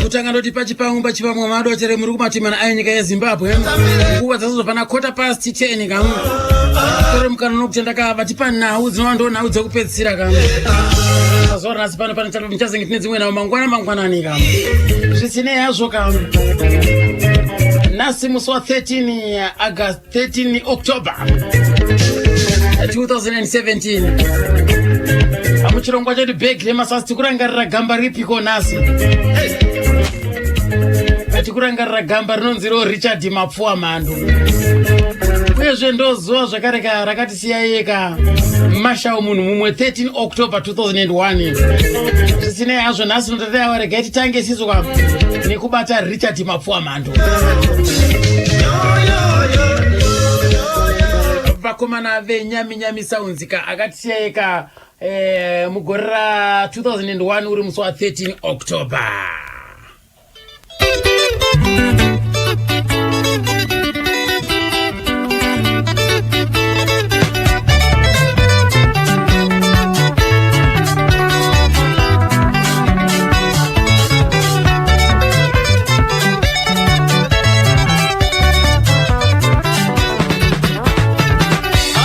Kutanga ndoti pachipangu pachipamwe madotere muri kumatimana ayo nyika yeZimbabwe. Nguva dzazozopana 10:15 kamu. Tore mukana nokutenda ka vatipa nhau dzinova ndo nhau dzekupedzisira kamu. Mazuva ranhasi pano pane tichazenge tine dzimwe nhau mangwana mangwanani kamu. Zvisinei hazvo kamu. Nhasi musi wa 13 August, 13 October 2017, muchirongwa chedu Bhegi reMasasi, tikurangarira gamba ripiko nhasi? Tikurangarira gamba rinonzi ro Richard Mapfuwa Mhandu. Uyezve ndozuva zvakare ka rakatisiya Marshal munhu mumwe, 13 October 2001. Zvisinei hazvo, nhasi notataiwa, regai titange isisu nekubata Richard Mapfuwa Mhandu. Vakomana veNyaminyami Sounds ka akatisiya mugore ra2001, uri musi wa13 October.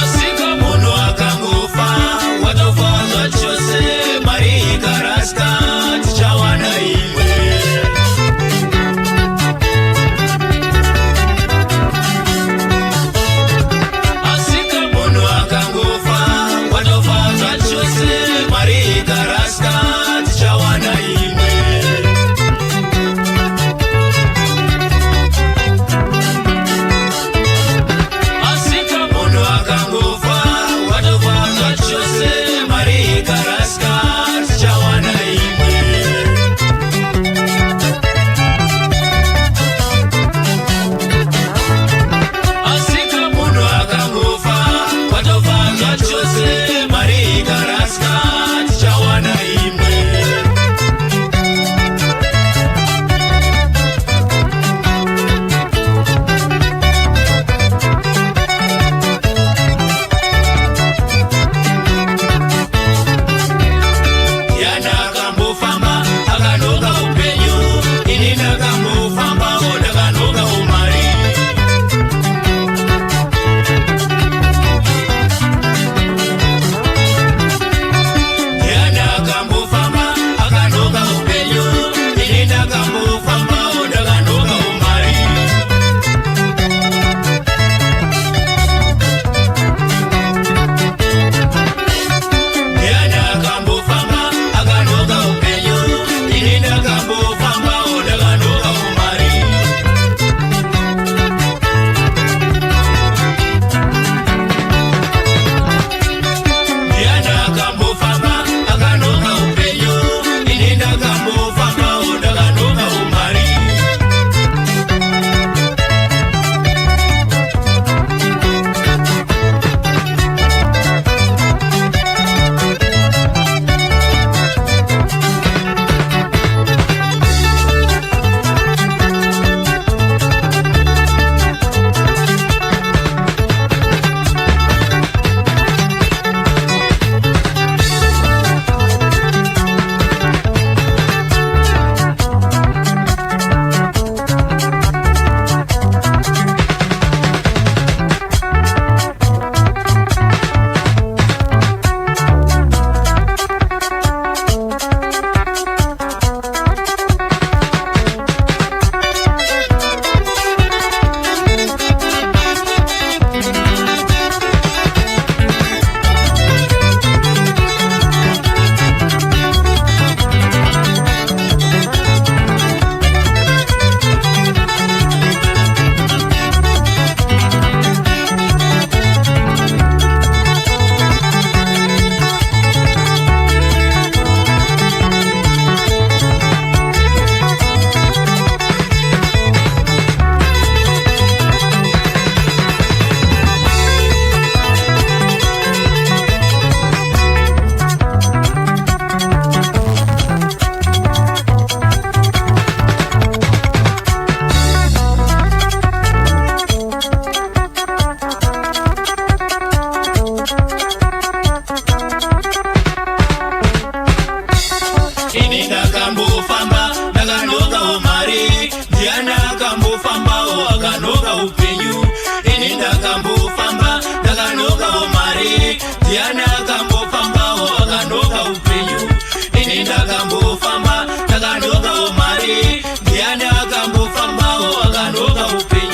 Asika munhu akangofa, watofa zvachose. Mari ikarasika, tichawana imwe. Asika munhu akangofa, watofa zvachose. Mari ikarasika, tichawana imwe. Asika munhu akangofa, watofa zvachose. Mari ikarasika, tichawana imwe. Asika munhu akangofa, watofa zvachose. Mari ikarasika, tichawana imwe. Yana akambofamba akanoka upenyu, ini ndakambofambawo ndakanoka umari. Yana akambofamba akanoka upenyu, ini ndakambofambawo ndakanoka umari. Yana akambofamba akanoka upenyu, ini ndakambofambawo ndakanoka umari. Yana akambofamba akanoka upenyu, ini ndakambofambawo ndakanoka umari. Ini ndakambofamba ndakanokawo mari, ndiani akambofambawo akanoka upenyu? Ini ndakambofamba ndakanokawo mari, ndiani akambofambawo akanoka upenyu? Ini ndakambofamba ndakanokawo mari, ndiani akambofambawo akanoka upenyu?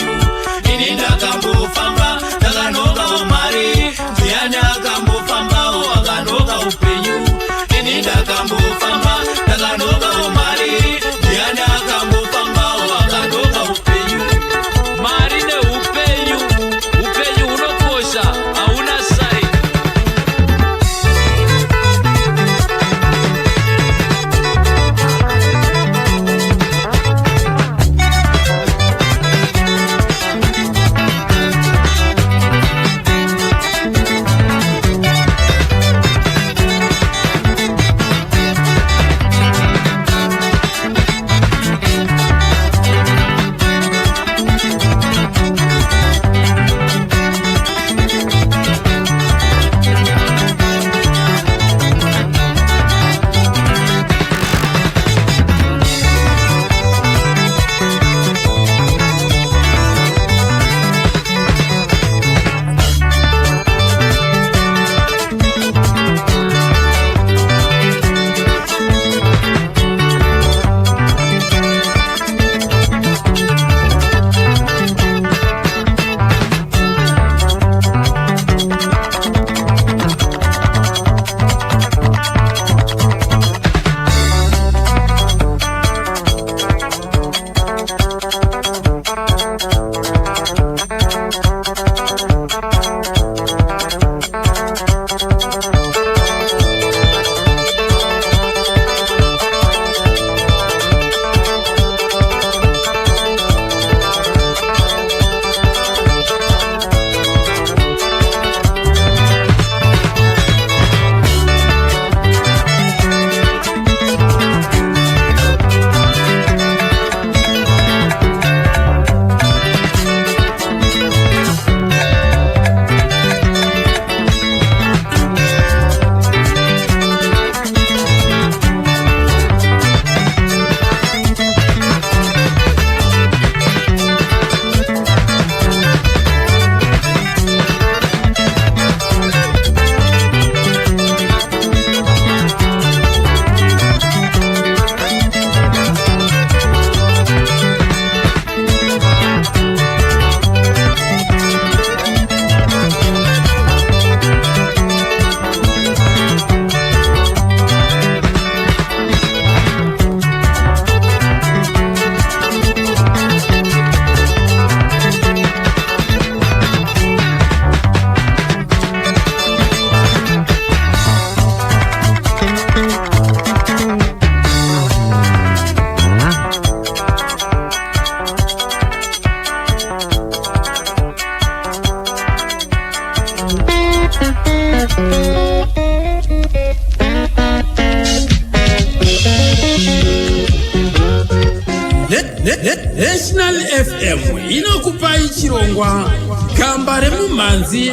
National FM inokupai chirongwa gamba remumhanzi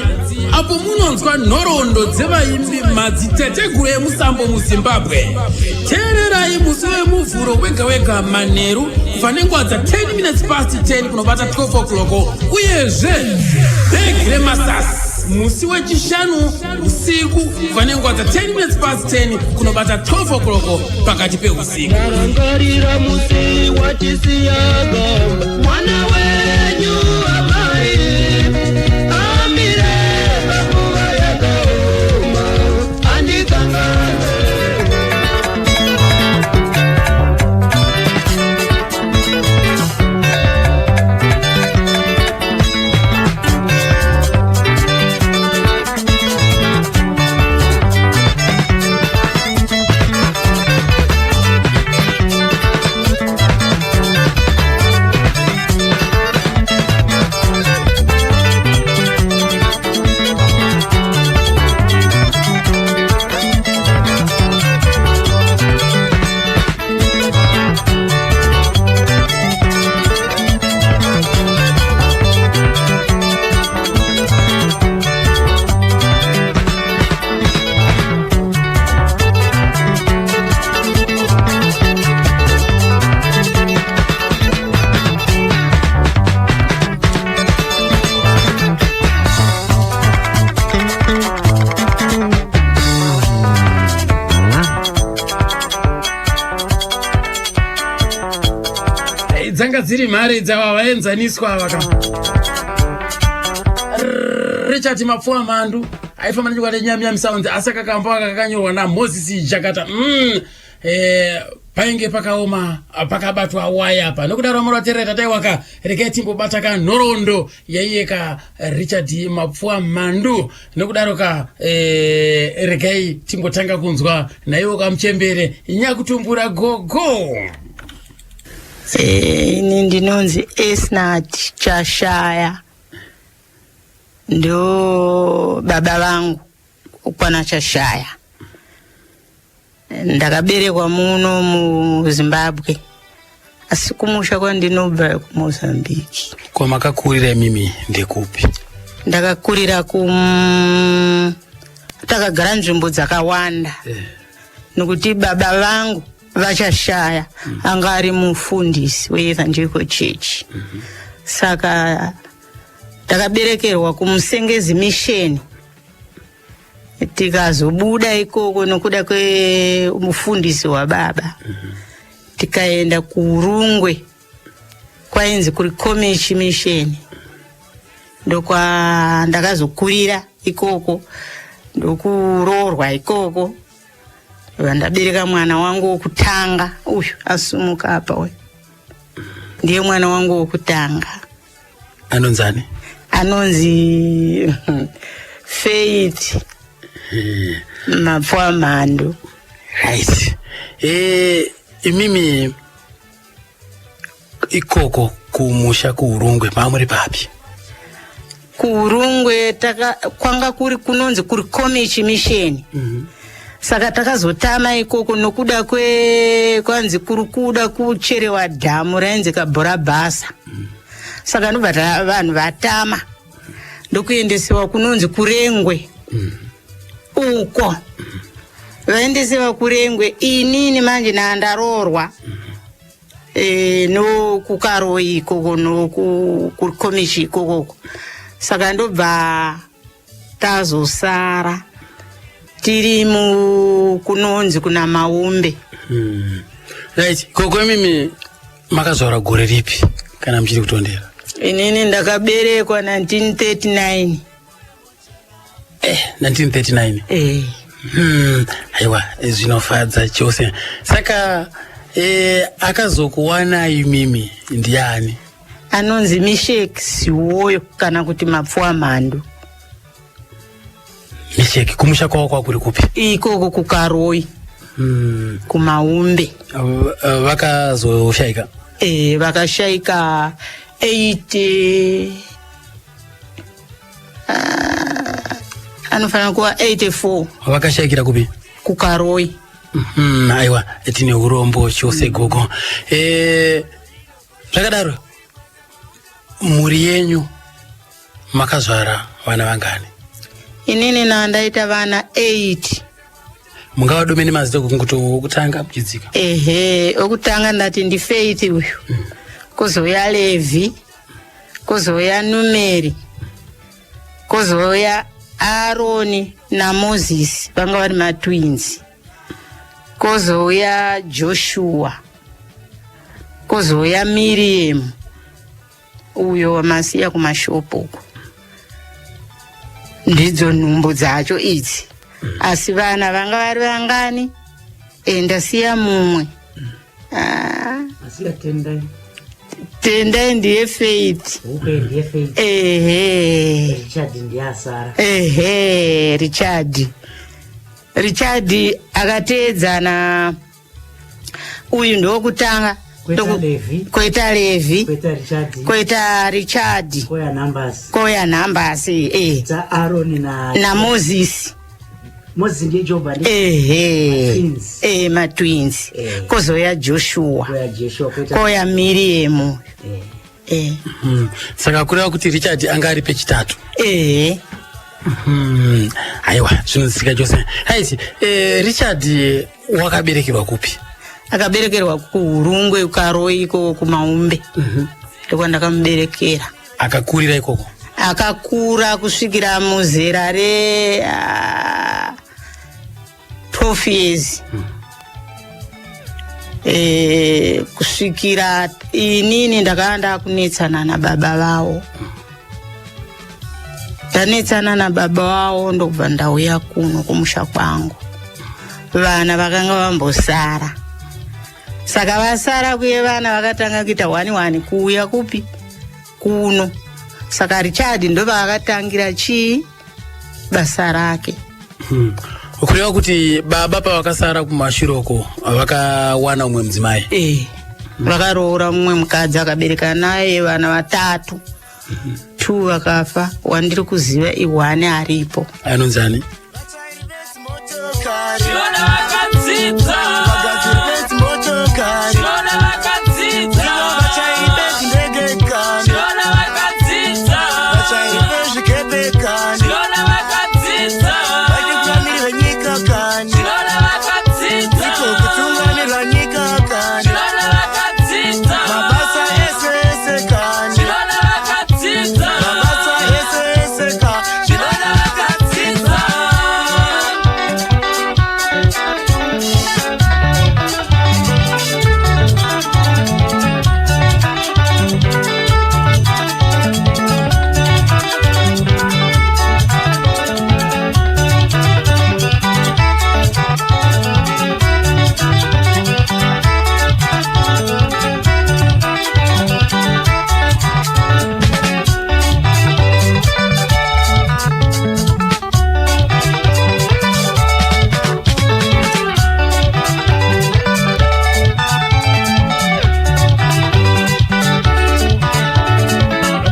apo munonzwa nhoroondo dzevaimbi madziteteguru emusambo muZimbabwe. Teererai musi weMuvhuro wega wega manheru kubva nenguva dza 10 minutes past 10 kunobata 12 o'clock, uyezve bhegi remasasi musi weChishanu usiku kubva nenguva dza 10 minutes past 10 kunobata 12 o'clock pakati peusiku. Ndarangarira musi watisiyaga mwana wenyu amai amire panguva yakaoma andikanganwe. Dzanga dziri mhare dzava vaenzaniswa ava ka. Richard Mapfuwa Mhandu aifamba nechikwata cheNyaminyami Sounds, asi akakamba kakanyorwa naMoses Jakata. Painge pakaoma, pakabatwa waya apa. Nokudaro muroterera tataiwaka, regai timbobata ka nhoroondo yaiye ka Richard Mapfuwa Mhandu. Nokudaro ka regai timbotanga kunzwa naiwo kamuchembere nyakutumbura gogo. Ini ndinonzi Esnat Chashaya, ndo baba vangu kwana Chashaya. Ndakaberekwa muno muZimbabwe, asi kumusha kwandinobva kuMozambique. Kwamakakurira imimi ndekupi? Ndakakurira ku takagara nzvimbo dzakawanda nokuti baba vangu vaChashaya anga ari mufundisi weEvangelical Church. Saka takaberekerwa kuMusengezi Mission, tikazobuda ikoko nokuda kwemufundisi wababa, tikaenda kuUrungwe, kwainzi kuri Comichi Mission. Ndokwa ndakazokurira ikoko, ndokuroorwa ikoko, vandabereka mwana wangu wokutanga. Uyu asumuka apa uyu ndiye mwana wangu wokutanga. Anonzani? Anonzi Faith Mapfuwa Mhandu. Right. Imimi ikoko kumusha kuUrungwe mamuri papi? KuUrungwe taka, kwanga kuri kunonzi kuri Comichi Mission. Saka takazotama ikoko nokuda kwe kwanzi kuri kuda kucherewa dhamu rainzi Kabhora Bhasa. Saka ndobva vanhu vatama, ndokuendesewa kunonzi kuRengwe. Uko vaendesewa kuRengwe, inini manje nandaroorwa nokuKaroi ikoko, nokukomichi ikokoko. Saka ndobva tazosara tiri mu kunonzi kuna Maumbe. Right, koko imimi makazvarwa gore ripi kana muchiri kutondera? Inini ndakaberekwa 1939. 1939? Eh. Aiwa, zvinofadza chose. Saka akazokuwanai imimi ndiani? Anonzi Mishek Siwoyo kana kuti Mapfuwa Mhandu. Mishek, kumusha kwavo kwakuri kupi? Ikoko kuKaroi, kuMaumbe. Vakazoshayika? Vakashayika 8. Anofanira kuva 84. Vakashayikira kupi? KuKaroi. Aiwa, tine urombo chose gogo. Zvakadaro, mhuri yenyu makazvara vana vangani? Inini nandaita vana 8. Mungavadume nemazita kunguti wokutanga kuchidzika? Ehe, okutanga ndati ndiFaith uyu, kozouya Levi, kozouya Numeri, kozouya Aroni naMoses, vanga vari matwins, kozouya Joshua, kozouya Miriam uyo wamasiya kumashopu uko. Ndidzo nhumbu dzacho idzi. Asi vana vanga vari vangani? E, ndasiya mumwe. Ah. Asiya Tendai. Tendai ndiye Faith. Okay, ndiye Faith. Ehe. Richard ndiye asara. Ehe, Richard. Richard akateedzana, uyu ndowokutanga. Kweta Levi. Kweta Levi. Kweta Richard. Kweta Richard. Koya Numbers. Koya Numbers, eh. Dza Aaron na na Moses. Moses ndiye Job and Ehe. Matwins. Eh, matwins. Eh. Kozoya Joshua. Koya Joshua, kweta Koya Miriam. Eh. Eh. Saka kureva kuti Richard anga ari pechitatu? Ehe. Aiwa, zvinozisika chose. Haisi Richard wakaberekerwa kupi? Akaberekerwa kuHurungwe, kuKaroi ikoko kuMaumbe. Ndokwandakamuberekera. Akakurira ikoko? Akakura kusvikira muzera re 12 years. Kusvikira inini ndakanga ndakunetsana nababa vavo. Ndanetsana nababa vavo, ndobva ndauya kuno kumusha kwangu. Vana vakanga vambosara, saka vasara kuye vana vakatanga kuita hwani hwani kuuya kupi kuno. Saka Richard ndovakatangira chii basa rake. Kureva kuti baba pavakasara kumashure uko vakawana umwe mudzimai? Eh, vakaroora mumwe mukadzi, akabereka naye vana vatatu. Two vakafa, wandiri kuziva ihwani aripo. Anonzi ani? Chiona vakadzidza. Chiona vakadzidza. Chiona vakadzidza. Chiona vakadzidza. Chiona vakadzidza. Chiona vakadzidza. Chiona vakadzidza. Chiona vakadzidza.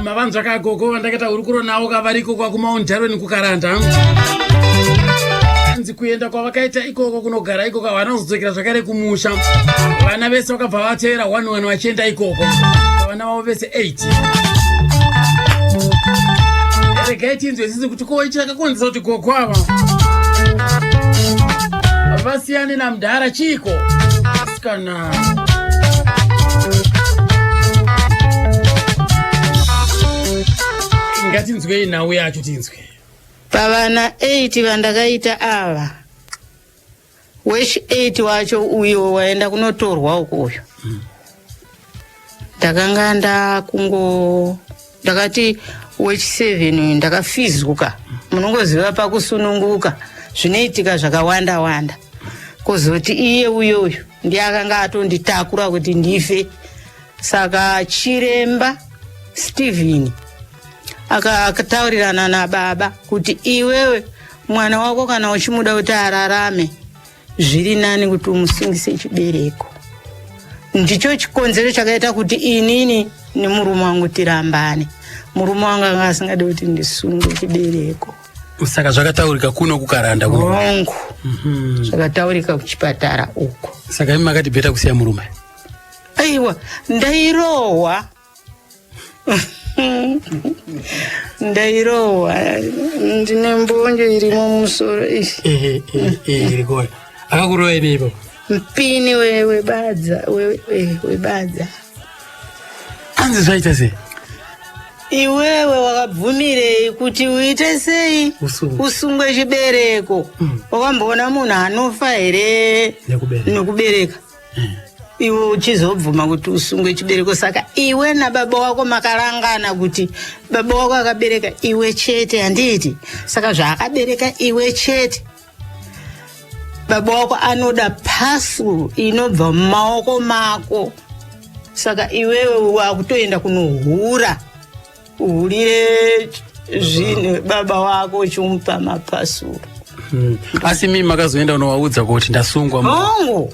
Mavanzwa kagogo vandakaita hurukuro navo kavariko kwakuMount Darwin kuKaranda. Hanzi kuenda kwavakaita ikoko kunogara ikoko, havana kuzodzokera zvakare kumusha. Vana vese vakabva vateera one one vachienda ikoko, vana vavo vese 8. Regai tinzwe isisi kuti ko ichi chakakonzesa kuti gogo ava vasiyane namudhara chiko asikana. Ngatinzwei nhau yacho, tinzwe. Pavana 8 vandakaita ava, wechi 8 wacho uyo waenda kunotorwa uko uyo, ndakanga ndakungo ndakati wechi 7 uyu ndakafizuka. Munongoziva pakusununguka zvinoitika zvakawanda wanda. Kuzoti iye uyoyu ndiye akanga atonditakura kuti ndife. Saka chiremba Steven akataurirana nababa kuti iwewe mwana wako kana uchimuda kuti ararame, zviri nani kuti umusungise chibereko. Ndicho chikonzero chakaita kuti inini nemurume wangu tirambane. Murume wangu anga asingadi kuti ndisunge chibereko. Saka zvakataurika kuno kuKaranda kuno? Hongu, zvakataurika kuchipatara uko. Saka imi makati better kusiya murume? Aiwa, ndairohwa, ndairohwa, ndine mbonje irimo mumusoro iyi. Ehe, ehe, irikona. Akakurova ine ipapo? Mpini webadza, webadza. Anzi zvaita sei? Iwewe wakabvumirei kuti uite sei? Usungwe. Usungwe chibereko. Wakamboona munhu anofa here Nekubereka. Nekubereka, iwe uchizobvuma kuti usungwe chibereko? Saka iwe nababa wako makarangana kuti baba wako akabereka iwe chete, handiti? Saka zvaakabereka iwe chete, baba wako anoda parcel inobva mumaoko mako. Saka iwewe wakutoenda kunohura, uhurire zvinhu baba wako uchimupa maparcel. Asi mimi makazoenda unovaudza kuti ndasungwa? Hongu.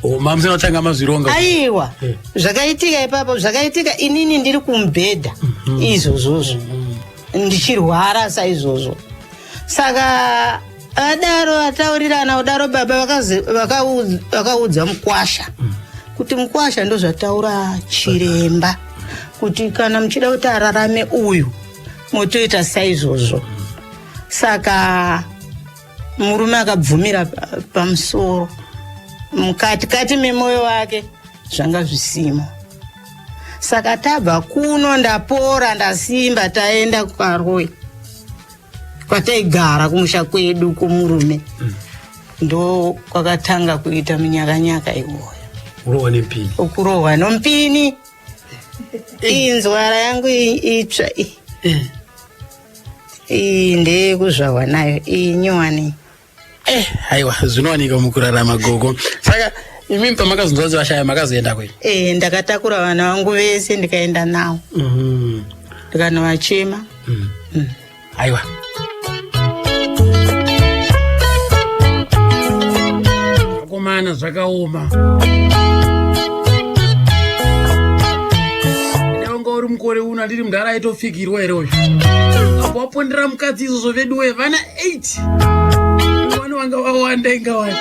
Oh, mamusina kutanga mazvironga? Aiwa. Zvakaitika ipapo, zvakaitika inini ndiri kumubhedha izvozvozvo, ndichirwara saizvozvo. Saka adaro ataurirana kudaro, baba vakaudza mukwasha kuti, "Mukwasha, ndozvataura chiremba kuti kana muchida kuti ararame uyu, motoita saizvozvo." Saka murume akabvumira pamusoro, mukati kati memwoyo wake zvanga zvisimo. Saka tabva kuno, ndapora, ndasimba, taenda kuKaroi kwataigara kumusha kwedu kumurume, ndo kwakatanga kuita minyakanyaka iwoyo. Urohwa nempini? Ukurohwa nomupini. Iyi nzwara yangu iyi itsva iyi. Iyi ndeyekuzvarwa nayo, iyi nyowani. Haiwa, zvinowanika mukurarama, gogo. Saka imimi pamakazonzwa kuti vashaya, makazoenda kwenyu? E, ndakatakura vana vangu vese, ndikaenda navo, ndikanovachema. Aiwa, akomana, zvakaoma. Ndaunga uri mukore uno, andiri mudhara aitofikirwa here uyu? Apo wapondera mukadzi izvozvo, veduwe, vana 8 vano vanga vawanda ingawani.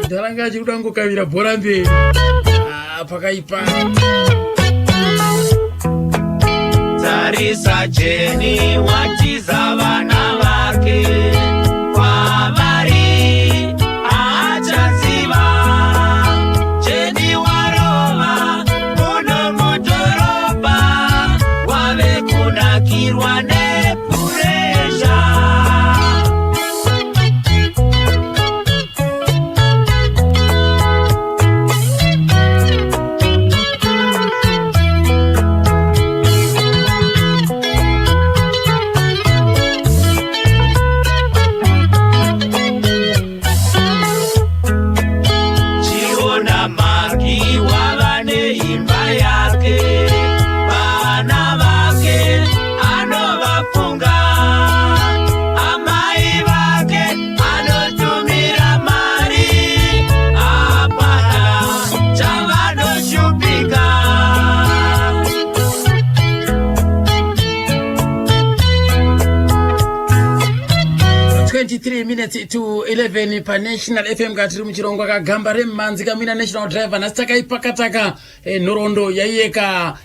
Mudhara nga achiri kuda ngokavira bhora mberi. Ah, pakaipa. Tarisa, Jeni watiza vana vake, kwavari haachaziva. Jeni warova muno mudhorobha, wave kunakirwa nepuresha. Chiona Maki wava neimba yake, vana vake anovafunga, amai vake anotumira mari, hapana chavanoshupika. 23 minutes to 11 paNational FM, katiri muchirongwa kagamba remmanzi kamina National Driver. Nhasi takaipakataka nhoroondo yaiyeka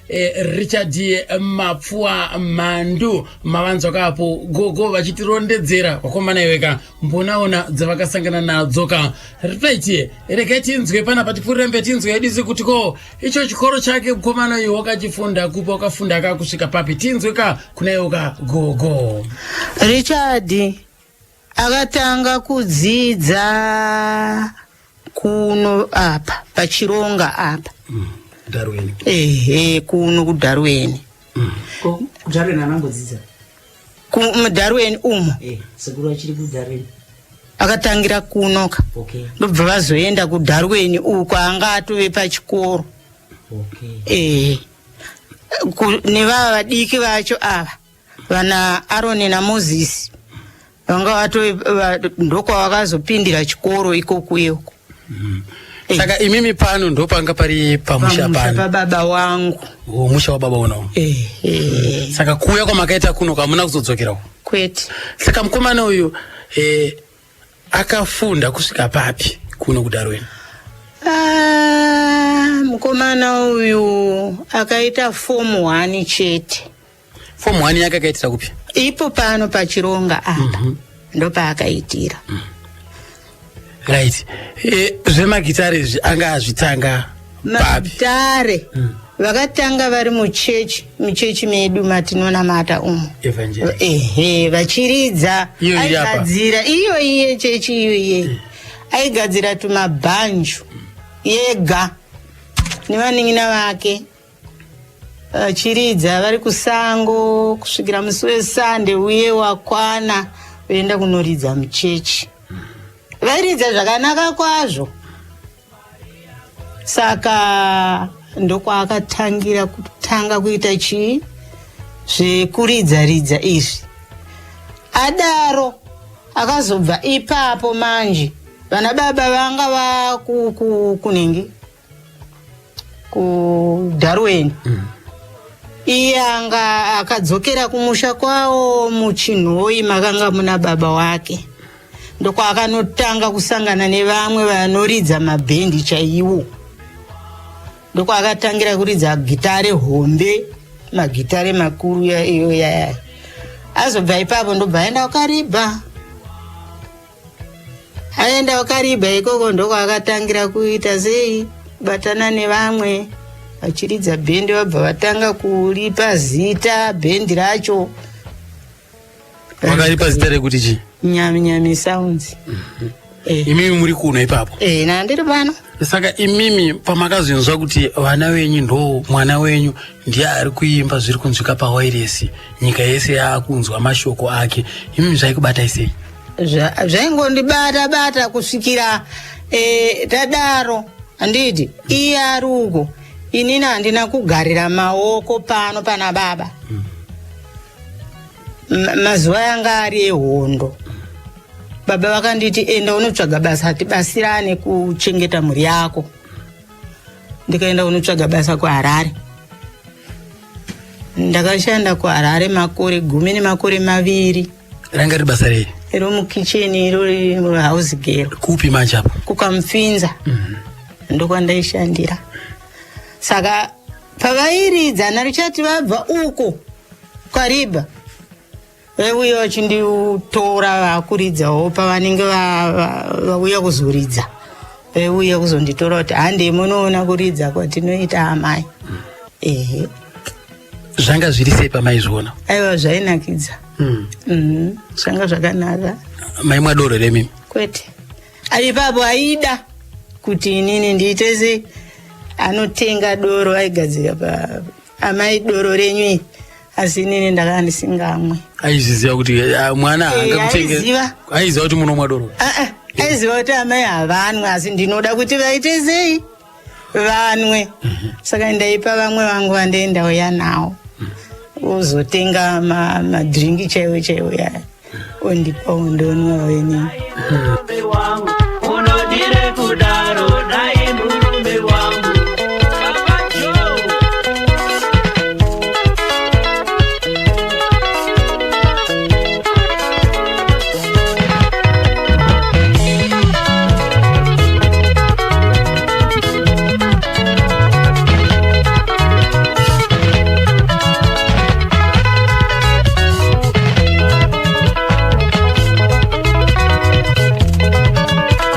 Richard Mapfuwa Mhandu. Mavanzwa kapo gogo vachitirondedzera vakomana iweka mbonaona dzavakasangana nadzo ka. Right, regai tinzwe panapa, tipfuurire mberi, tinzwe edisi kuti ko icho chikoro chake mukomana uyu wakachifunda kupa, wakafunda kakusvika papi? Tinzwe ka kunaiwo ka gogo. Richard akatanga kudzidza kuno apa paChironga apa. Darwin? Ehe, kuno kuDarweni. Ko kuDarweni anambodzidza? MuDarweni umo. Sekuru achiri kuDarweni? Akatangira kunoka. Ndobva vazoenda kuDarweni uko, anga atove pachikoro. Ehe. Nevava vadiki vacho ava, vana Aroni naMozisi, vanga vatove ndokwavakazopindira chikoro ikokuyo. Saka imimi pano ndopanga pari pamusha Pamusha pano. pababa wangu. Oh, musha wababa uno. Ehe. Saka kuuya kwamakaita kuno kamuna kuzodzokera uko. Kwete. Saka mukomana uyu akafunda kusvika papi kuno kuDarwin? Ah, mukomana uyu akaita fomu 1 chete. Fomu 1 yake akaitira kupi? Ipo pano pachironga apa. Ndopaakaitira. Right. Zvemagitare izvi anga azvitanga papi? Magitare vakatanga vari muchechi medu matinonamata umu. Evangelist. Ehe, vachiridza. Iyo iri apa? Aigadzira iyo iye chechi iyo iye. Aigadzira tumabhanju yega nevanin'ina vake, vachiridza vari kusango kusvikira musi wesande uye wakwana voenda kunoridza muchechi. Vairidza zvakanaka kwazvo. Saka ndokwaakatangira kutanga kuita chii zvekuridza ridza izvi. Adaro akazobva ipapo manje vana baba vanga vakunenge kuDarwin. Iye anga akadzokera kumusha kwawo muChinhoyi makanga muna baba wake. Ndokwaakanotanga kusangana nevamwe vanoridza mabhendi chaiwo. Ndokwaakatangira kuridza gitare hombe, magitare makuru iyo yaya. Azobva ipapo ndobva aenda kuKaribha. Aenda kuKaribha ikoko ndokwaakatangira kuita sei, kubatana nevamwe vachiridza bhendi, vabva vatanga kuripa zita bhendi racho. Wakaripa zita rekuti chii? Nyami Nyami Sounds. Imimi muri kuno ipapo? Nandiri pano. Saka imimi pamakazvinzwa kuti vana venyu, ndo mwana wenyu ndiye ari kuimba zviri kunzwika pawairesi, nyika yese yaakunzwa mashoko ake, imimi zvaikubatai sei? Zvaingondibata bata kusvikira tadaro. Handiti iye ari uko, inini handina kugarira maoko pano pana baba. Mazuva yanga ari ehondo, baba vakanditi enda unotsvaga basa tibasirane kuchengeta mhuri yako. Ndikaenda kunotsvaga basa kuHarare. Ndakashanda kuHarare makore 12. Ranga riri basa rei? Romukicheni, iro house girl. Kupi manje apo? KuKamupfinza ndokwandaishandira. Saka pavairidza naRichati vabva uko Kariba, vaiuya vachinditora vakuridzawo. Pavanenge vauya kuzoridza, vaiuya kuzonditora kuti handei munoona kuridza kwatinoita amai. Ehe. Zvanga zviri sei pamaizviona? Aiwa, zvainakidza. Zvanga zvakanaka. Maimwa doro remimi? Kwete. Ipapo aida kuti inini ndiite sei, anotenga doro, aigadzira pa amai doro renyu iri, asi inini ndakanga ndisingamwe. Aiziziva kuti mwana haangakutenge? Aiziva. Aiziva kuti munomwa doro? Ah, ah, aiziva kuti amai havanwe, asi ndinoda kuti vaite sei, vanwe. Saka ndaipa vamwe vangu vandiendauya nawo, uzotenga madhiringi chaiwo chaiwo yaya, ondipa, ondonwawo inini. Murume wangu unodire kudaro naye murume wangu. Baba Joe.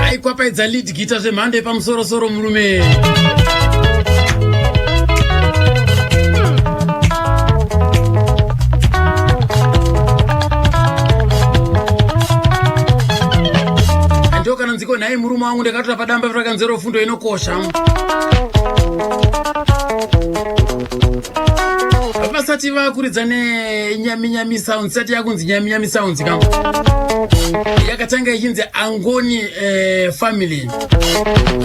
Aikwapaidza lead guitar zvemhando yepamusorosoro murume. Ndo kana nziko nhai murume wangu ndakatora padamba rakanzero fundo inokosha. Vasati vakuridza neNyaminyami Sounds, sati yakunzi Nyaminyami Sounds ka, yakatanga ichinzi Angoni Family.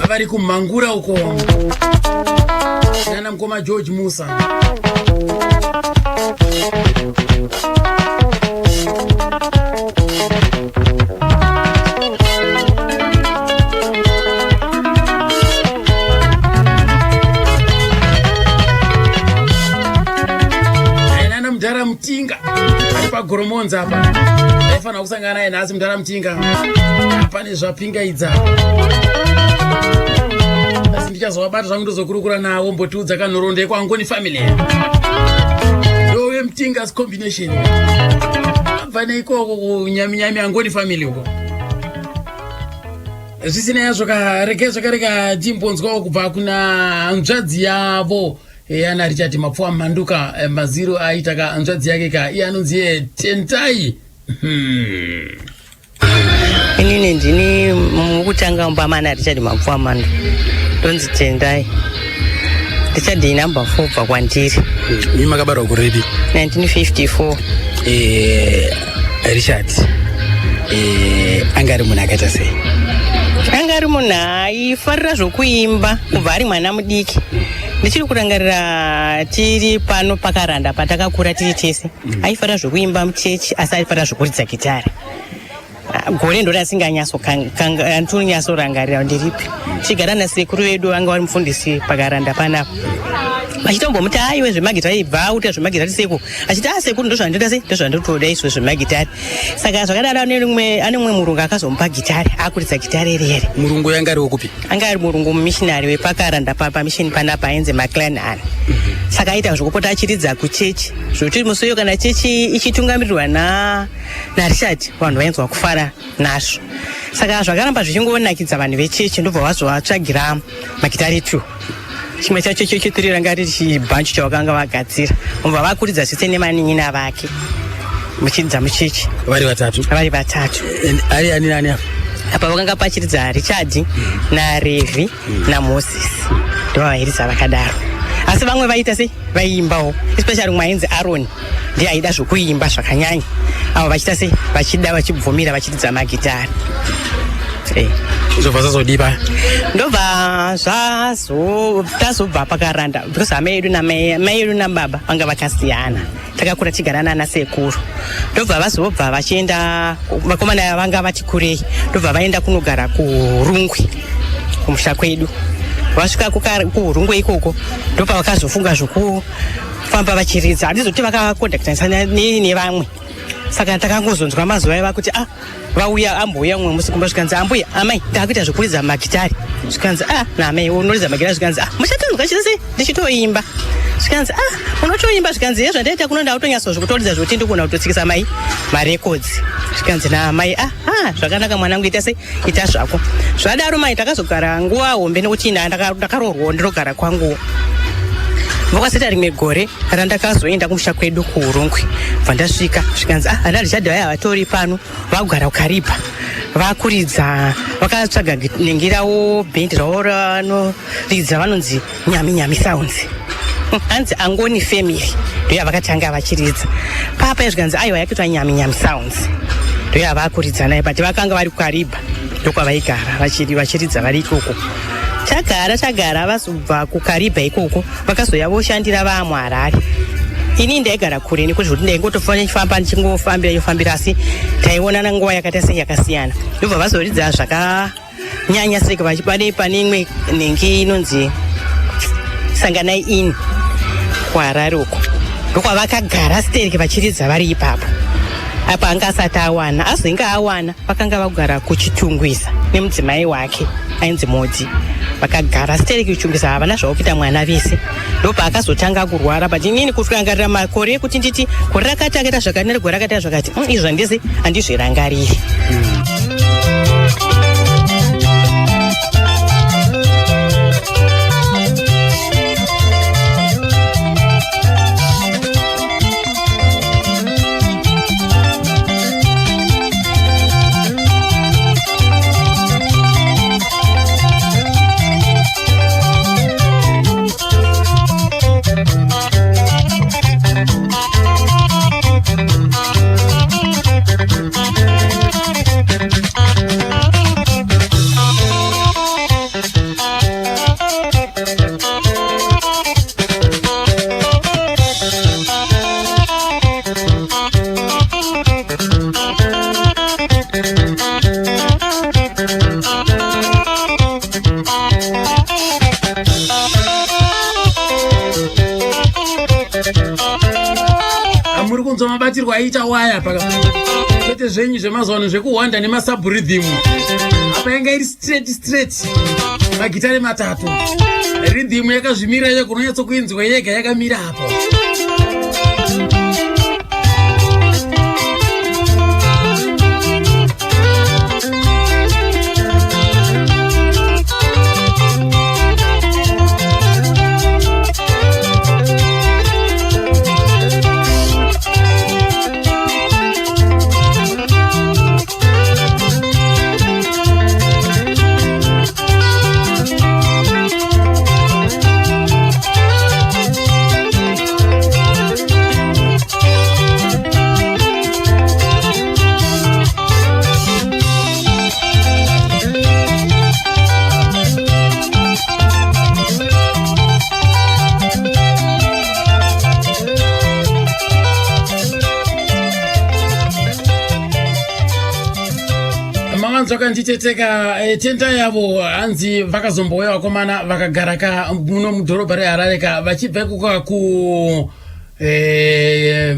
Vari kuMhangura uko nana mukoma George Musa. pagoromonza apa. Ndaifanira kusangana naye nhasi mudhara Mutinga, pane zvapingaidza, asi ndichazovabata zvangu ndozokurukura navo, mbotiudza kanhoroondo yekwaNgoni family. Ndove Mutinga's combination, abva neikoko kunyaminyami Angoni family uko. Zvisina yazvo, karege zvakarega, timbonzwawo kubva kuna hanzvadzi yavo yana Richard Mapfuwa Manduka, maziro aita ka hanzvadzi yake ka, iye anonzi ye Tentai. Inini ndini mukutanga mumba mana Richard Mapfuwa Mando, ndonzi Tendai. Richard inumber 4 kubva kwandiri. Imi makabarwa kurepi? 1954. Richard anga ari munhu akaita sei? Anga ari munhu aifarira zvokuimba kubva ari mwana mudiki. Ndichiri kurangarira tiri pano pakaranda patakakura tiri tese, aifarira zvokuimba muchechi, asi aifarira zvokuridza gitari. Ah, gore ndo rasinganyatsorangarira ndiripi, tichigara nasekuru vedu vanga vari mufundisi pakaranda panapa, vachitombomuti, "Aiwe, zvemagitari, ibva uita zvemagitari seku." Achiti, "A, sekuru, ndozvandoita sei, ndozvandotoda izvo zvemagitari." Saka zvakadaro, ane mumwe murungu akazomupa gitari, akuridza gitari rere. Murungu yanga ariwo kupi? Anga ari murungu mumissionary wepakaranda pamishini panapa, ainzi Maclan an. Saka aita zvokupota achiridza kuchechi, zvokuti musi uyo kana chechi ichitungamirirwa naRichard, vanhu vainzwa kufara nazvo. Saka zvakaramba zvichingonakidza vanhu vechechi, ndobva vazovatsvagira magitari 2. Chimwe chacho chechitiri ranga riri chibhanchu chavakanga vagadzira, vobva vakuridza zvese nemanin'ina vake muchiridza muchechi. Vari vatatu? Vari vatatu. Ari ani nani apa? Apa vakanga pachiridza Richard naRevi naMoses, ndova vairidza vakadaro. Asi vamwe vaita sei, vaiimbawo, especially mumwe ainzi Aron, ndiye aida zvokuimba zvakanyanya. Avo vachiita sei, vachida, vachibvumira, vachiridza magitari. Zvobva zvazodipa? Ndobva zvazo tazobva pakaranda, because hama yedu namai, mai yedu nababa vanga vakasiyana. Takakura tigara nana sekuru. Ndobva vazobva vachienda, vakomana vanga vati kurei, ndobva vaenda kunogara kuRungwe, kumusha kwedu. Vasvika kuHurungwe ikoko, ndopavakazofunga zvokufamba vachiridza. Handizoti vakakondakitanisa nevamwe. Saka takangozonzwa mazuva aiva kuti, ah, vauya, ambouya umwe musi kumba, zvikanzi, "Ambuya, amai, ndakuita zvekuridza magitari." Zvikanzi, "Ah, naamai, unoridza magitari?" Zvikanzi, "Ah, muchatonzwa chese ndichitoimba." Zvikanzi, "Ah, unotoimba?" Zvikanzi, "Ye, zvandaita kuno, ndakutonyaso zvekutoridza zvokuti ndikugona kutotsikisa mai marekodzi." Zvikanzi naamai, "Ah, ah, zvakanaka mwanangu, ita sei, ita zvako." Zvadaro mai, takazogara nguva hombe nekuti ina ndakaroorwawo, ndinogara kwangu. Vakazoita rimwe gore randakazoenda kumusha kwedu kuUrungwe, bva ndasvika, zvikanzi, "Ah, ana Richard vaya vatori pano, vakugara kuKariba, vakuridza, vakatsvaga nenge ravo, bhendi ravo ranoridza, vanonzi Nyami Nyami Sounds, hanzi Angoni family." Ndo yavakatanga vachiridza papa. Zvikanzi, "Aiwa, yakuitwa Nyami Nyami Sounds, ndo yavakuridza nayo." But vakanga vari kuKariba, ndokwavaigara vachiridza vari ikoko. Tagara tagara, vazobva kuKaribha ikoko, vakazoya voshandira vaamuHarare. Ini ndaigara kure nekuti zvekuti ndaingotofamba ndichingofambira yofambira, asi taionana nguva yakaita sei, yakasiyana. Ndobva vazoridza zvakanyanya seke vachipane pane imwe nenge inonzi Sanganai Inn kuHarare uko, ndokwavakagara stereki vachiridza vari ipapo. Apa anga asati awana, azenge awana, vakanga vagara kuChitungwiza nemudzimai wake ainzi Modzi. Vakagara stereki kuChitungwiza, havana zvavo kuita mwana vese. Ndopaakazotanga kurwara. But inini kurangarira makore ekuti nditi gore rakati akaita zvakati neregore rakati zvakati, izvo handisi, handizvirangariri. aiita waya paka kwete zvenyu zvemazuva ano zvekuhwanda nemasabhuridhimu apa yanga iri straight straight magitare matatu ridhimu yakazvimira yega unonyatsokuinzwa yega yakamira apo. Mavanzwa kanditeteka eh, tenda yavo hanzi vakazombouya vakomana vakagara ka muno mudhorobha reharare ka vachibva ikoka ku eh,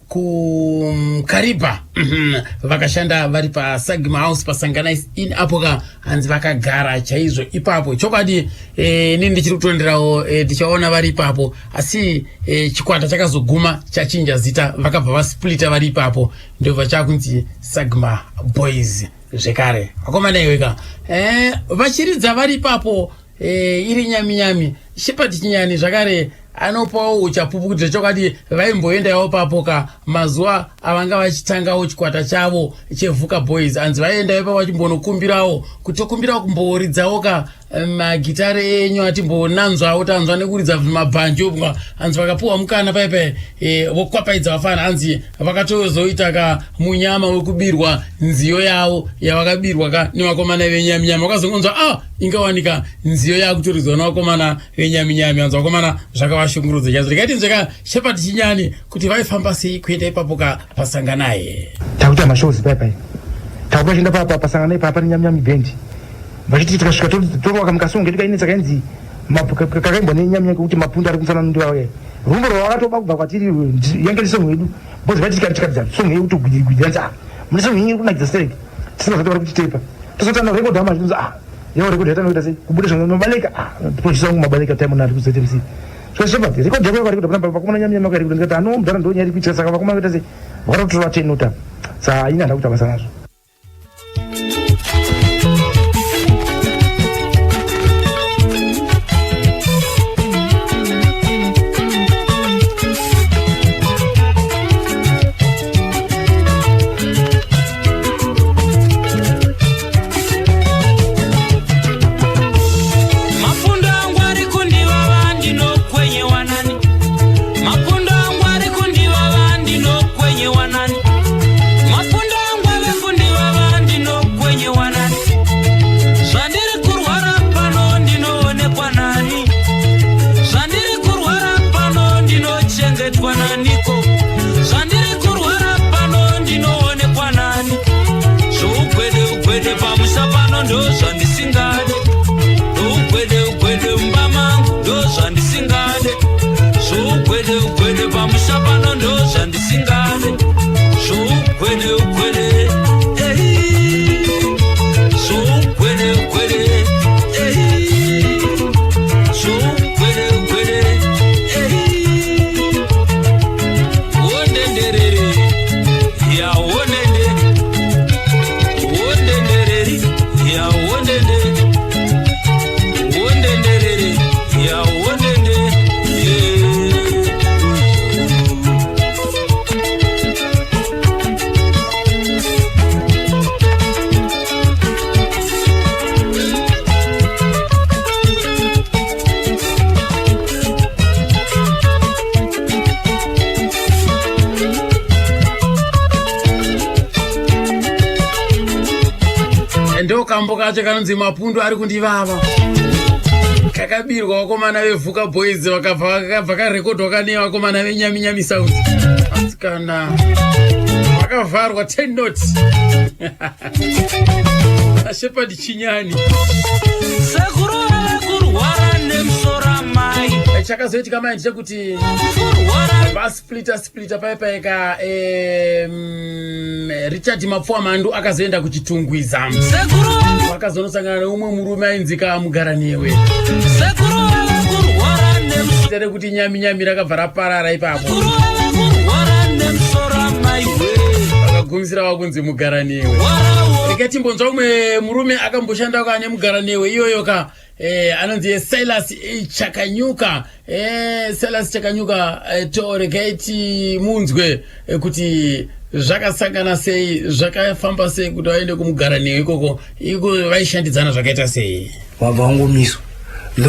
kukariba vakashanda vari pasagma house pasanganais in apo ka hanzi vakagara chaizvo ipapo chokwadi eh, inini ndichiri kutonderawo eh, ndichaona vari ipapo asi eh, chikwata chakazoguma chachinja zita vakabva vasplita vari ipapo ndobva chakunzi sagma boys zvekare vakomana iweka eh, vachiridza vari ipapo eh, iri nyaminyami shepard chinyani zvakare anopawo uchapupu kuti zvechokwadi vaimboendawo papo ka mazuva avanga vachitangawo chikwata chavo chevhuka boys anzi vaienda ipapo vachimbonokumbirawo kuti tokumbirawo kumboridzawo ka magitare enyu atimbonanzwawo tanzwa nekuridza mabhanjo bwa hanzi vakapuwa mukana paipai e, vokwapaidza vafana hanzi vakatozoita ka munyama wekubirwa nziyo yavo yavakabirwa ka nevakomana venyaminyami vakazongonzwa ah ingawanika nziyo yakutoridzwa nevakomana venyaminyami hanzi vakomana zvakavashungurudza chaizvo ndikaiti nzveka shepard chinyani kuti vaifamba sei kuenda ipapo ka pasanganaye takuita mashows paipai takutochienda pasanganai papa nenyaminyami bhendi vachiti tikasvika torova kamukasong kedu kainetsa kainzi kakaimbwa nenyaminyami kekuti mapundu ari kumusana ndiwauya rumbo rwavakatoba kubva kwatiri yange iri song yedu because vaiti tikaridza song yedu kuti gwidi ah mune song yenyu iri kunakidza sterek tisina zvato vari kutitepa tosatana record hama zvinonzi ah yawo record yatanoita sei kubuda zvanga mabaleka ah producer wangu mabaleka time nari kuZMC so shepherd record yako yakarekodha panapa vakomana nyaminyami vakarekodha ndikati ano mudhara ndonyaya iri kuitika saka vakomana vaita sei vakatotora tenota saka ini handina kuita basa nazvo Mafundo angu ari kundivava ndinokwenyewa nani Mafundo angu ari kundivava ndinokwenyewa nani Mafundo angu ave kundivava ndinokwenyewa nani Zvandiri kurwara pano ndinoonekwa nani Zvandiri kurwara pano ndinochengetwa naniko Zvandiri kurwara pano ndinoonekwa nani Zvougwede ugwede pamusha pano ndozvandisingade Ugwede ugwede mumba mangu ndozvandisingade Zvougwede ugwede pamusha pano ndozvandisingade Zvougwede ugwede ei Zvougwede ugwede ei Zvougwede ugwede ei Wondenderere ya wondende Wondendereri ya wondende Wondenderere ya wondende yeah. Ndokambo kacho kanonzi mapundu ari kundivava kakabirwa vakomana vevhuka boys vakabva vakabva karekodwa kane vakomana venyaminyami sound asikana vakavharwa 10 not ashepard chinyani Sekuru vave kurwara nemusoro amai. Chakazoitika mai ndechekuti Kurwara. vasplita splita paipaika, Richard Mapfuwa Mandu akazoenda kuChitungwiza. Sekuru vave. Vakazonosangana neumwe murume ainzika Mugaraniwe. Sekuru vave kurwara nemusoro. Tere kuti Nyami Nyami rakabva raparara ipapo. Sekuru vave kurwara nemusoro, maiwe. Vakagumisira vakunzi Mugaraniwe. Warawo. Rega timbonzwa umwe murume akamboshanda kane Mugaraniwe iyoyo ka, anonzi Silas Chakanyuka. Silas Chakanyuka, to regai timunzwe kuti zvakasangana sei, zvakafamba sei kuti vaende kuMugaraniwe ikoko, iko vaishandidzana zvakaita sei. Wabva wangomiswa.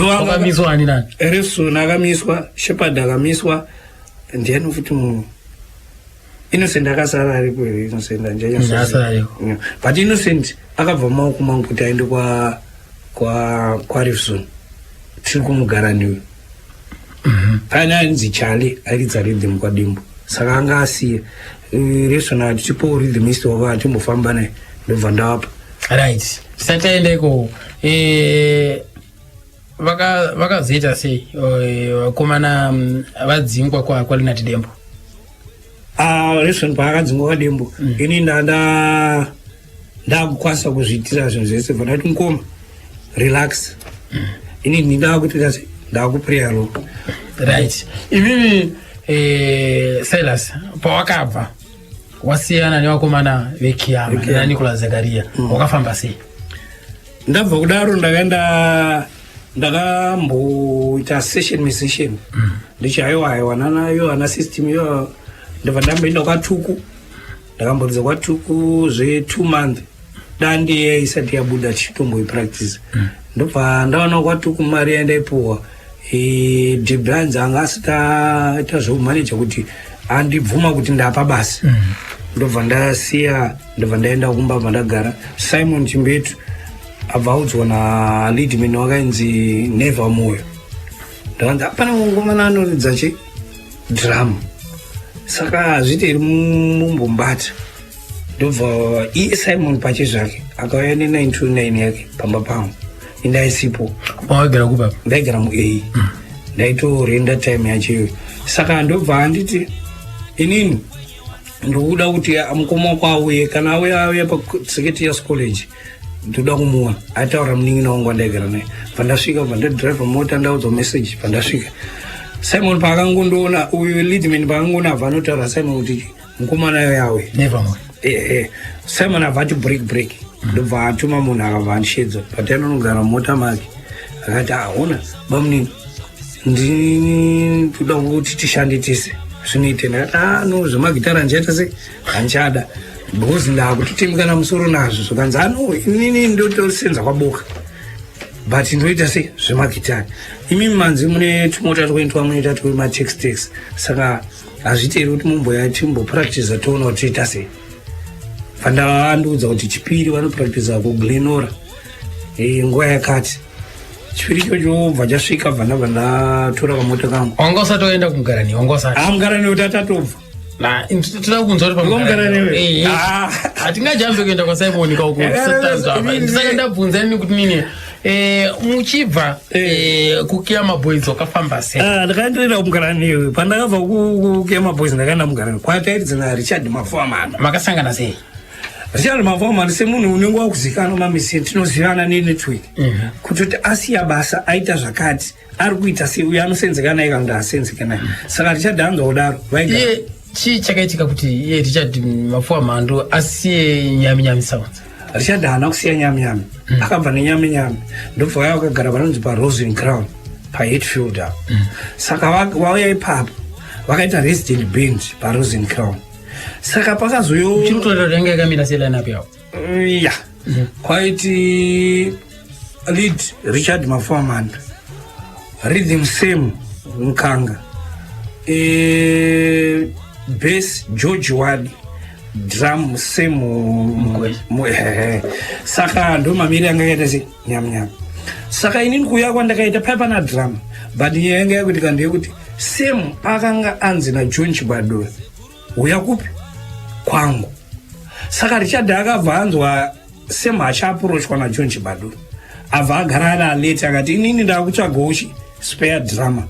Wakamiswa ani nani? Erison akamiswa, Shepard akamiswa, ndiani futi munhu, Innocent akasara aripo here? Innocent. Asara ariko. Yeah. But Innocent akabva maoko mangu kuti aende kwaRifson tiri kuMugaraniwe. Pane ainzi Charlie airidza rhythm kwaDimbo, saka anga asiya. Rifson akati, "Chipowo rhythmist wako atimbofamba naye." Ndobva ndavapa. Right, tisati taenda ikoko, vakazoita sei vakomana vadzingwa kwaLinard Dembo? Ah, Rifson paakadzingwa kwaDembo, ini ndanda ndakukwanisa kuzviitira zvinhu zvese. Bva ndati, "Mukoma, relax, ini ndindakutoita se ndakupreya lo." Right, imimi, Silas, pawakabva wasiyana nevakomana veKiyama VeKiyama. naNicolas Zakaria, wakafamba sei? Ndabva kudaro ndakaenda ndakamboita session musician, ndichi aiwa aiwa nanayo ana system iyo. Ndobva ndamboenda kwaTuku, ndakamboridza kwaTuku zve2 month, dandi isati yabuda, chitomboipractice. Ndobva ndaona kwaTuku mari yandaipuhwa, Debrands anga asati aita zveumaneja kuti andibvuma kuti ndapa basa. Ndobva ndasiya, ndobva ndaenda kumba, bva ndagara. Simon Chimbetu abva audzwa naleadman wakainzi Never Moyo, ndakanzi apana mungomana anoridza chi drum, saka hazviiti iri mumbombata. Ndobva iye Simon pache zvake akauya ne929 yake pamba pangu, indaisipo. Wawagara kupa? Ndaigara muA, ndaitorenda time yacho iyoyo. Saka ndobva anditi, "Inini ndokuda kuti mukoma wako auye, kana auya, auya paSecretariat College, ndoda kumuona." Ataura munin'ina wangu wandaigara naye. Pandasvika, bva ndadhiraivha mota, ndaudzwa message. Pandasvika, Simon paakangondoona, uyu leadman paakangoona, abva anotaura Simon kuti mukomana yawe. Never Moyo. Simon abva ati, "Break, break." Ndobva atuma munhu, akabva andishedza patainonogara mumota make. Akati, "Aona bamunini, ndinoda kuti tishande tese, zvinoite." Ndakati, "A no, zvemagitara ndichaita se handichada because ndakutotemekana musoro nazvo." Zvakanzi, "Ano inini ndotosenza kwaboka, but ndoita se zvemagitari. Imi manzi mune tumota twenyu twamunoita twematex, saka hazviiteri kuti mumboya timbopractiza toona kuti toita sei." Pandavandiudza kuti Chipiri vanopractiza kuGlenora, nguva yakati. Chipiri ichocho bva chasvika, bva ndabva ndatora kamota kangu. Wanga usati waenda kuMugarani? Wanga usati? Amugarani kuti atatobva. Toda kunzwa kuti Mugarani. Eh. Hatingajambe kuenda kwaSimon kauko ndisaka ndabvunza ini kuti nini, muchibva kuKiyama Boys wakafamba sei? Ah, ndakaenderera kuMugarani. Pandakabva kuKiyama Boys ndakaenda Mugarani kwatairidza naRichard Mafamana. Makasangana sei? Richard Mafamana semunhu unenge wakuzikanwa mamisi, tinozivana nenetwork, kutoti asiya basa, aita zvakati, ari kuita sei, uyo anosenzeka naye kana kuti asenzeke naye. Saka Richard anzwa kudaro, vaigara. Iye chii chakaitika kuti iye Richard Mafuwa Mhandu asiye Nyami Nyami Sounds? Richard haana kusiya Nyami Nyami, akabva neNyami Nyami, ndobva vaya vakagara vanonzi paRosen Crown paHatfield apo. Saka vauya ipapo vakaita resident band paRosen Crown. Saka pakazoyo Chiri kutorera kuti yanga yakamira sei lineup yavo? Ya, kwaiti lead Richard Mafamand, rhythm Sam Mukanga, bass George Wadi, drum Sam. Mugwesha. Saka ndo mamiri anga akaita se Nyami Nyami. Saka inini kuuya kwandakaita pai pana drum, but nyaya yanga yakuitika ndeyekuti Sam akanga anzi naJohn Chibadura, "Uya kupi kwangu." Saka Richard akabva anzwa Sam achiapproachwa naJohn Chibadura, abva agara ari alert, akati, "Inini ndakutsvagawo chi spare drummer."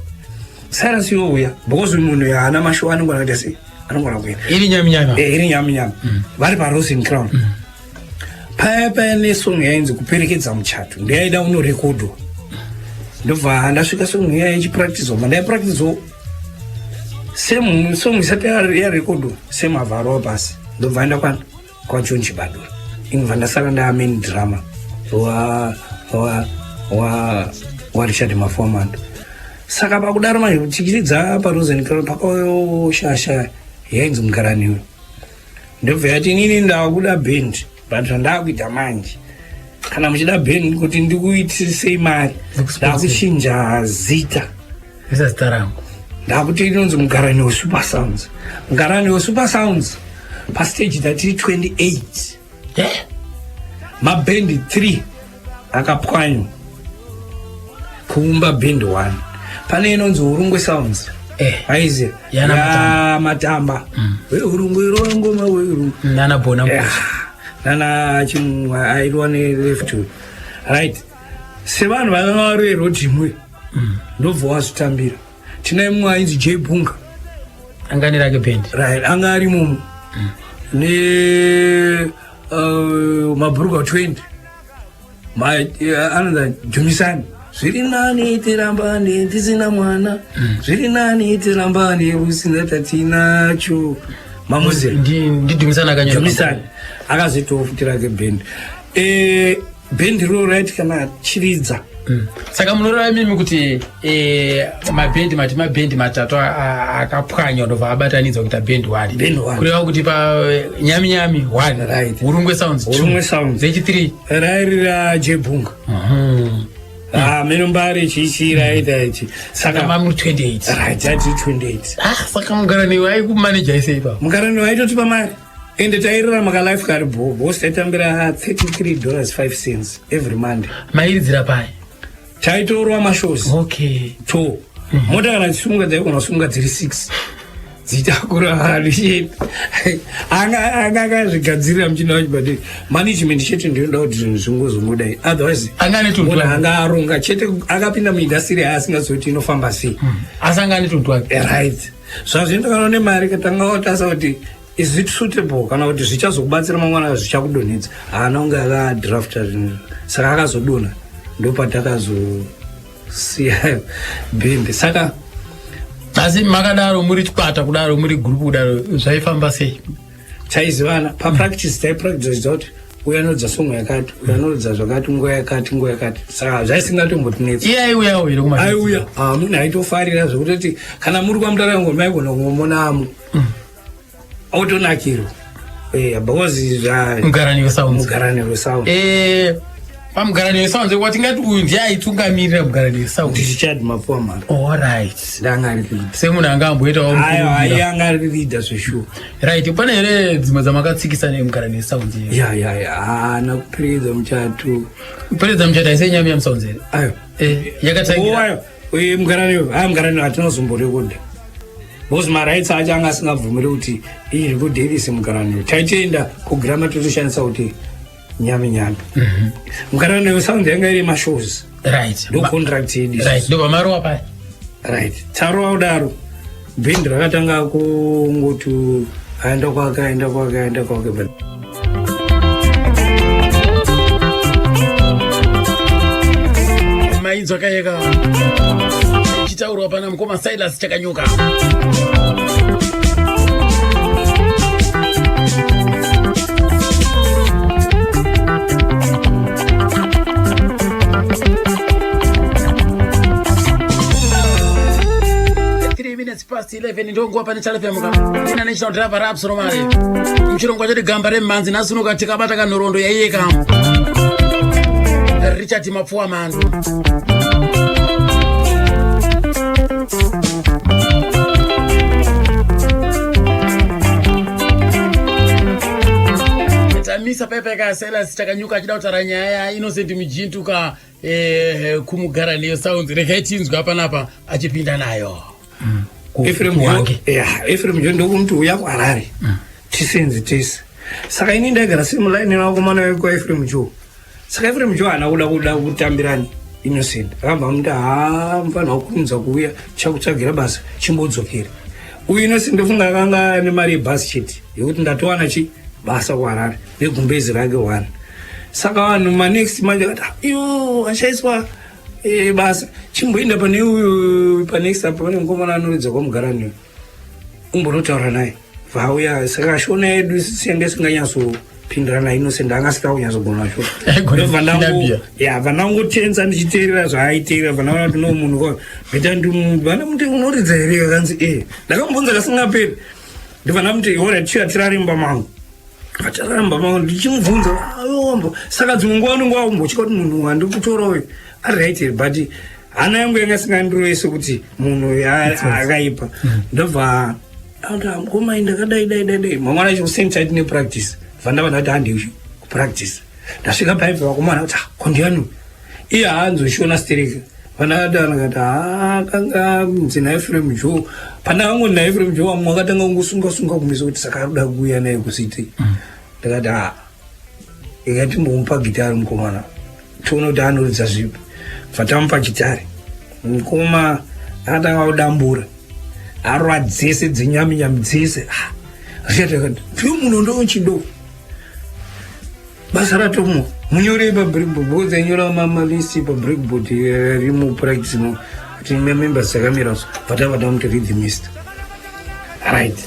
Cyrus youya because munhu haana mashow anongona kuita sei, anongona kuenda. Iri nyaminyami. Eh, iri nyaminyami. Vari paRosen Crown paya paya nesong yainzi Kuperekedza Muchato, ndeyaida unorekodwa. Ndobva ndasvika, song iya ichipractiswa, mandaipractiswa same song isati yarekodwa, same avharwa pasi. Ndobva enda kwaJohn Chibadura, inobva ndasara ndaamain drummer waRichard Mafomando. Saka pakudaro manje tichiridza paRosen Crown, pakauyo shasha yainzi Mugaraniwe. Ndobva yati, "Inini ndakuda bhendi, but zvandakuita manje, kana muchida bhendi kuti ndikuitisei mari, ndakuchinja zita." Isa zita rangu. Ndakuti inonzi Mugarani weSuper Sounds. Mugarani weSuper Sounds, pastage tatiri 28. Mabhendi 3 akapwanywa kuumba bhendi 1. Pane inonzi Urungwe Sounds. Aiziya? Yana Matamba. Matamba weurungwe, rwangoma weurungwe. Nana Bona. Yeah. Nana chimwe airwa neleft, right? Sevanhu vanga vari verodhimwe, ndobva wazvitambira. Tina imwe ainzi J Bunga. Angani rake bhendi. Right, anga ari mumo ne mabhuruka 20. Anonzi Jumisani. Zviri nani tirambane tisina mwana, zviri nani tirambane usina tatinacho, mamuziva? NdiDumisani akanyora. Jumisani akazoitawo futi rake bhendi. Bhendi riro raiti kana chiridza. Saka munoreva imimi kuti mabhendi, mati mabhendi matatu akapwanywa, ndobva abatanidzwa kuita bhendi one. Bhendi one. Kureva kuti pa Nyaminyami one. Right. Urungwe Sounds two. Urungwe Sounds. Zechi three. Rairi raJebhunga. Menombari chichi raita ichi. Saka saka mamuri 28. Right, ati 28. Ah, saka Mugarani waikumaneja isei ipapo? Mugarani waitotipa mari, ende tairarama kalife kari bho, bhosi taitambira $33 5 cents every Monday. Mairidzira pai? Taitorwa mashows. To mota kana dzisunga, dzaigona kusunga dziri 6, dzitakura vanhu chete. Anga akazvigadzirira muchinda wacho, but management chete ndinoda kuti zvinhu zvingozongodai, otherwise Anga ane tunhu munhu twake. anga aronga chete. Akapinda muindastry aasingazoti inofamba sei. Asi anga ane tunhu twake. Right, zvazvinoenda kana une mari, katanga watasa kuti is it suitable, kana kuti zvichazokubatsira mangwana, zvichakudonhedza. Haana kunge akadrafta zvinhu, saka akazodonha, ndopatakazosiya bhendi saka. Asi makadaro muri chikwata kudaro, muri gurupu kudaro, zvaifamba sei? Taizivana papractice, taipractice kuti uyu anoridza songo yakati, uyu anoridza zvakati, nguva yakati, nguva yakati, saka zvaisingatombotinetsa. Iye aiuyawo here kuma? Aiuya. Ah, munhu aitofarira zvekutoti kana muri kwaMutare maigona kungomonamo, otonakirwa. Because Mugarani weSounds. Mugarani weSound. PaMugarani weSounds, watingati uyu ndiye aitungamirira Mugarani weSounds? NdiRichard Mapfuwa Mhando. Allright. Ndanga ari leader. Semunhu anga amboitawo Aiwa. mukurumbira. Anga ari leader zveshuwa. Right, pane here dzimwe dzamakatsikisa neMugarani weSounds here? Ya, haana Kuperedza Muchato. Kuperedza Muchato haisi Nyaminyami Sounds here? Ayo. Yakatangira. Ayo, Mugarani, aya Mugarani hatina kuzomborekodha because marights acho anga asingabvumiri kuti iyi rekodherisi Mugarani. Taitoenda kugirama totoshandisa kuti Nyami Nyami. Mugarani weSound yanga iri mashows. Ndo contract yedu. Right, ndobva marowa paya. Right, tarova kudaro, bhendi rakatanga kungoti aenda kwake, aenda kwake, aenda kwake, but Mainzwa kayeka ichitaurwa pana mukoma Silas Chakanyuka. 3 minutes past 11, ndonguva pane Channel FM ka ina national driver Raps Romare muchirongwa chati Gamba reMhanzi. Nhasi unoka tikabata kanhoroondo yaiyeka Richard Mapfuwa Mando. Tamisa paipaika Silas Chakanyuka achida kutaura nyaya yaInnocent Mujintuka kuMugarani Sounds. Regai tinzwa panapa achipinda nayo. Ephraim. Kuwange. Ya, Ephraim Jo ndokuti uya kuHarare tisenzi tese. Saka ini ndaigara semulaini navakomana vekwaEphraim Jo. Saka Ephraim Jo haana kuda kutambirani. Innocent akabva amuti haa mufanha wakurumidza kuuya chakutsvagira basa chimbodzokera. Uyu Innocent ndofunga akanga ane mari yebhasi chete yekuti ndatowana chi basa kuHarare negumbezi rake one. Saka vanhu manext manje akati ah, iyo achaiswa e, basa chimboenda pane uyu panext apa pane mukomana anoridza kwamugarani umbonotaura naye vauya saka shona yedu senge isinganyatsopindirana Innocent anga asina kunyatsogona shona ya vandangotenza ndichiteerera zvaaiteerera vandaona kuti no munhu ko beta ndivana muti unoridza here akanzi e ndakamubvunza kasingaperi ndivana muti ora chiya tirare mumba mangu vatarara mumba mangu ndichimubvunza ayombo saka dzimwe nguva unenge wakumbotya kuti munhu wandikutora uyu ari right here but hana yangu yanga isingandiroese kuti munhu uyu akaipa ndobva mukoma ndakadai dai dai dai mangwana acho same time tine practice bva ndava ndati handei kupractice ndasvika paibva vakomana kuti ah, kondiyani iye haanzoshona stereka vandakadana kati haa kanga nzi naefrem joe pandakangoti naefrem joe vamwe vakatanga kungosunga sunga kumeso kuti saka arikuda kuuya naye kusiti ndakati haa ikatimbomupa gitari mukomana tione kuti anoridza zvipi bva tamupa gitari mukoma akatanga kudambura arova dzese dzenyaminyami dzese ah, zvichatakati ndiyo munhu ndochido basa ratomo munyore pabreakboard because ainyora mamalist pabreakboard eh, ari mupractice mo kuti members dzakamira so vatava tamuti rhythmist right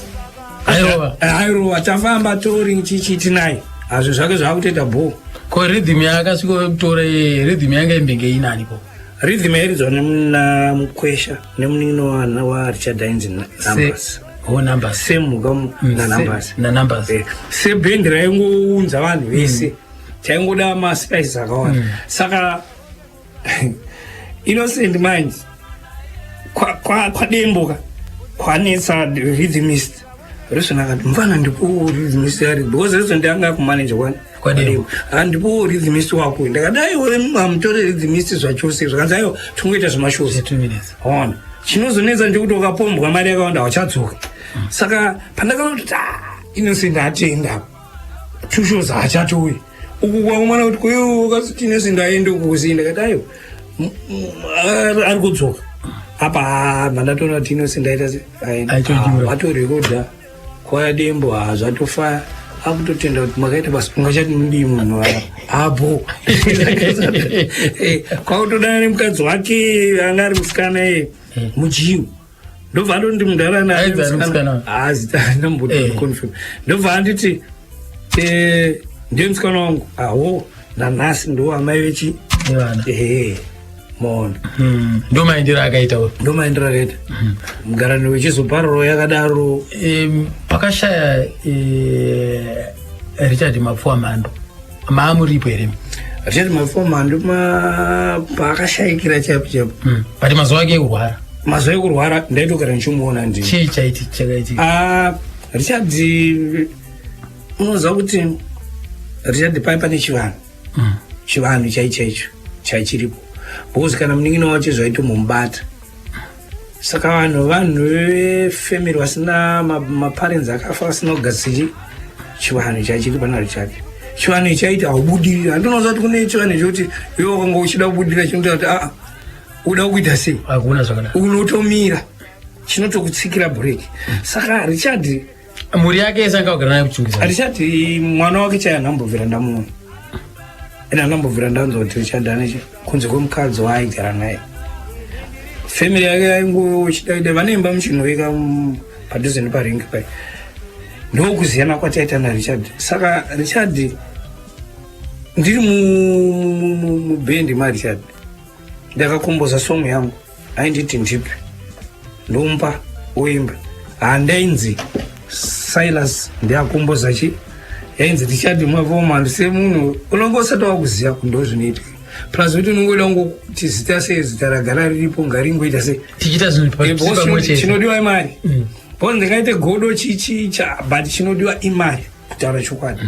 airova eh, airova tafamba touring chichi tinaye hazvo zvake zvaakutoita bho ko rhythm yaakasvikotora rhythm yanga imbenge inani ko rhythm yairidzwa namukwesha nemunin'ina warichard ainzi numbers oh, numbers semhuka mm, nanumbers nanumbers eh, sebhendi raingounza vanhu vese mm. taingoda maspices akawanda mm. saka Innocent manje kwademboka kwanetsa rhythmist Rison akati mfana ndipo rhythmist ari because Rison ndianga akumanager kwani Kwadembo. Handipo rhythmist wako ndakati aiwa hamutore rhythmist zvachose zvakanzi aiwa tingoita zvemashows Two minutes. ona chinozonetsa ndekuti ukapombwa mari yakawanda hauchadzoka saka pandakaona kuti ah, Innocent atenda two shows haachatouyi uku kwaumana kuti koiwe wakazoti Innocent aende uku kusii ndakati aiwa ari kudzoka apa mandatoona kuti Innocent aita se aenda Aitodyura. vatorekodha kwaya dembo haa zvatofaya akutotenda kuti makaita basa ungachati mudii munhu aya apo kwakutodana nemukadzi wake anga ari musikana iye mujiu ndobva andoti mudharana Ainzi ari musikana? azita ndambotoconfirm ndobva anditi eh, ndiye musikana wangu aho nanhasi ndo amai vechi Nevana. ehe maona Ndo maendero akaita uyu. ndo maendero akaita mugarano wechizopararo yakadaro Pakashaya eh, Richard Mapfuwa Mhando maamuripo here? Richard Mapfuwa Mhando paakashayikira chaipo chaipo But mazuva ake ekurwara mazuva ekurwara ndaitogara ndichimuona ndini chii chaiti chakaitika? Ah, Richard unoziva kuti Richard pai pane chivanhu chivanhu chai chaicho chaichiripo because kana munin'ina wacho zvaitombomubata saka vanhu vanhu vefamily vasina maparents akafa vasina kugadzira chivanhu chaichiri pana Richard chivanhu chaiti haubudiriri handinoziva kuti kune chivanhu chekuti iwe wakanga uchida kubudirira chinoita kuti aa uda kuita sei Hakuna zvakadaro. unotomira chinotokutsikira break saka Richard Mhuri yake yese anga kugara naye kuchungisa. Richard mwana wake chaiye handambobvira ndamuona ende handambobvira ndanzwa kuti Richard ane kunze kwemukadzi waaigara naye family yake yaingochidaida vanoimba muchinhoika padhuze neparingi pai ndokuziyana kwataita naRichard saka Richard ndiri mubhendi maRichard ndakakomboza song yangu ainditi ndipe ndomupa oimba handainzi Silas ndiakomboza chi yainzi Richard Mavoma semunhu unonge usati wakuziva ndo zvinoitika plus kuti unongoda kungokuti zita sei zita ragara riripo ngaringoita sei Tichiita zvinhu Because pamwe chete. chinodiwa imari because ndingaite godo chichicha but chinodiwa imari kutaura chokwadi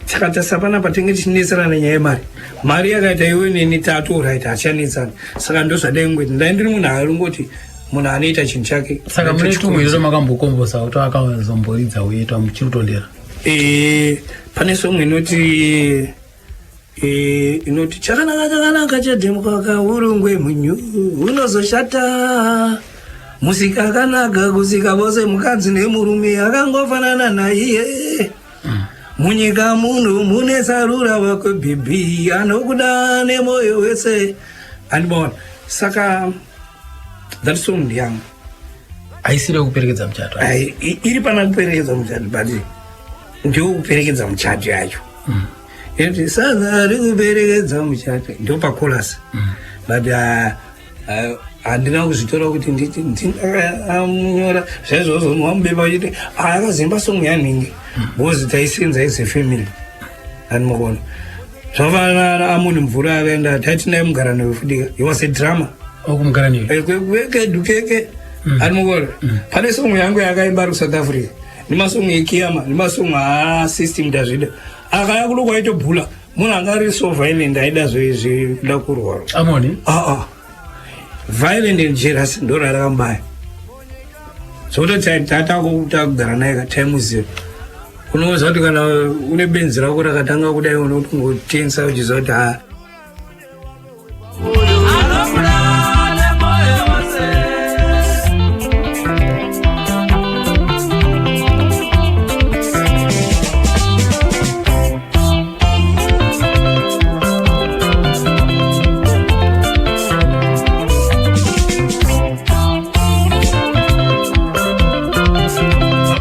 saka tarisa panapa tinge tichinetserana nenyaya yemari mari yakaita iwe neni tato right hachanetsana saka ndozvadai ngoti ndai ndiri munhu aringoti munhu anoita chinhu chake Saka mune tumwe ito makambokombosa kuti akazomboridza uye muchiri kutondera. Eh, pane song inoti Eh, inoti chakanaka chakanaka chadhemukaka urungwe munyu unozoshata musika akanaka kusika vose mukadzi nemurume akangofanana naiye munyika munhu mune sarura wako bhibhi anokuda nemoyo wese andimaona saka that song ndiyangu Haisiri yekuperekedza muchato. Ai, iri pana kuperekedza muchato but ndiwo kuperekedza muchato yacho inoti sadza ari kuperekedza muchato ndo pakolasi but ah, ah, handina kuzvitora kuti nditi ndinakamunyora zvaizvozvo wamubeba uchiti akazimba song yanhingi because taisenza as a family andimakuona zvafanana amoni mvura akaenda taiti naye mugarano wefudika he was a drama Okumugara newe. Kedu keke andimukuona pane song yangu yakaimba ari kusouth africa nemasong ekiyama nemasong asystem ndazvida akaya kuno kwaitobhula munhu anga ari so violent aida zvekuda kurwara Amoni. aa violent and jealous ndo rarakambaya zvokutoti tatakugara naye kataimuziva unoziva kuti kana une benzi rako rakatanga kudai unotongotensa uchiziva kuti ha Anokuda nemoyo wose.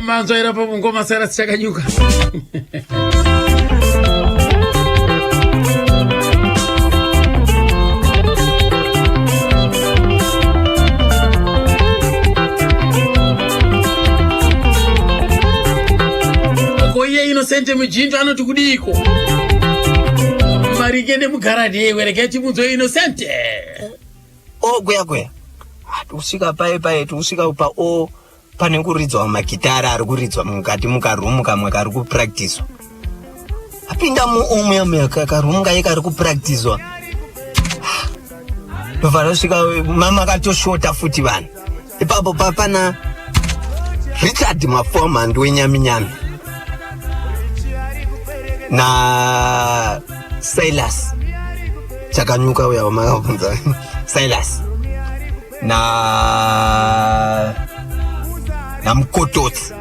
Manzwaira papo ngoma sara dzichakanyuka. Ko iye Innocent Mujinto anoti kudiiko? Maringe nemugarani regai timunzwe Innocent. O gweya gweya. Ah, tikusvika paye paye tikusvika pa o pane kuridzwa magitara ari kuridzwa mukati mukarumu kamwe kari kupractiswa apinda muomu yamuya karumu kaye kari kupractiswa ndobva rasvika mama akatoshota futi vanhu ipapo papana richard mafomand wenyaminyami na silas chakanyuka uya wamakabvunza silas na namukototsi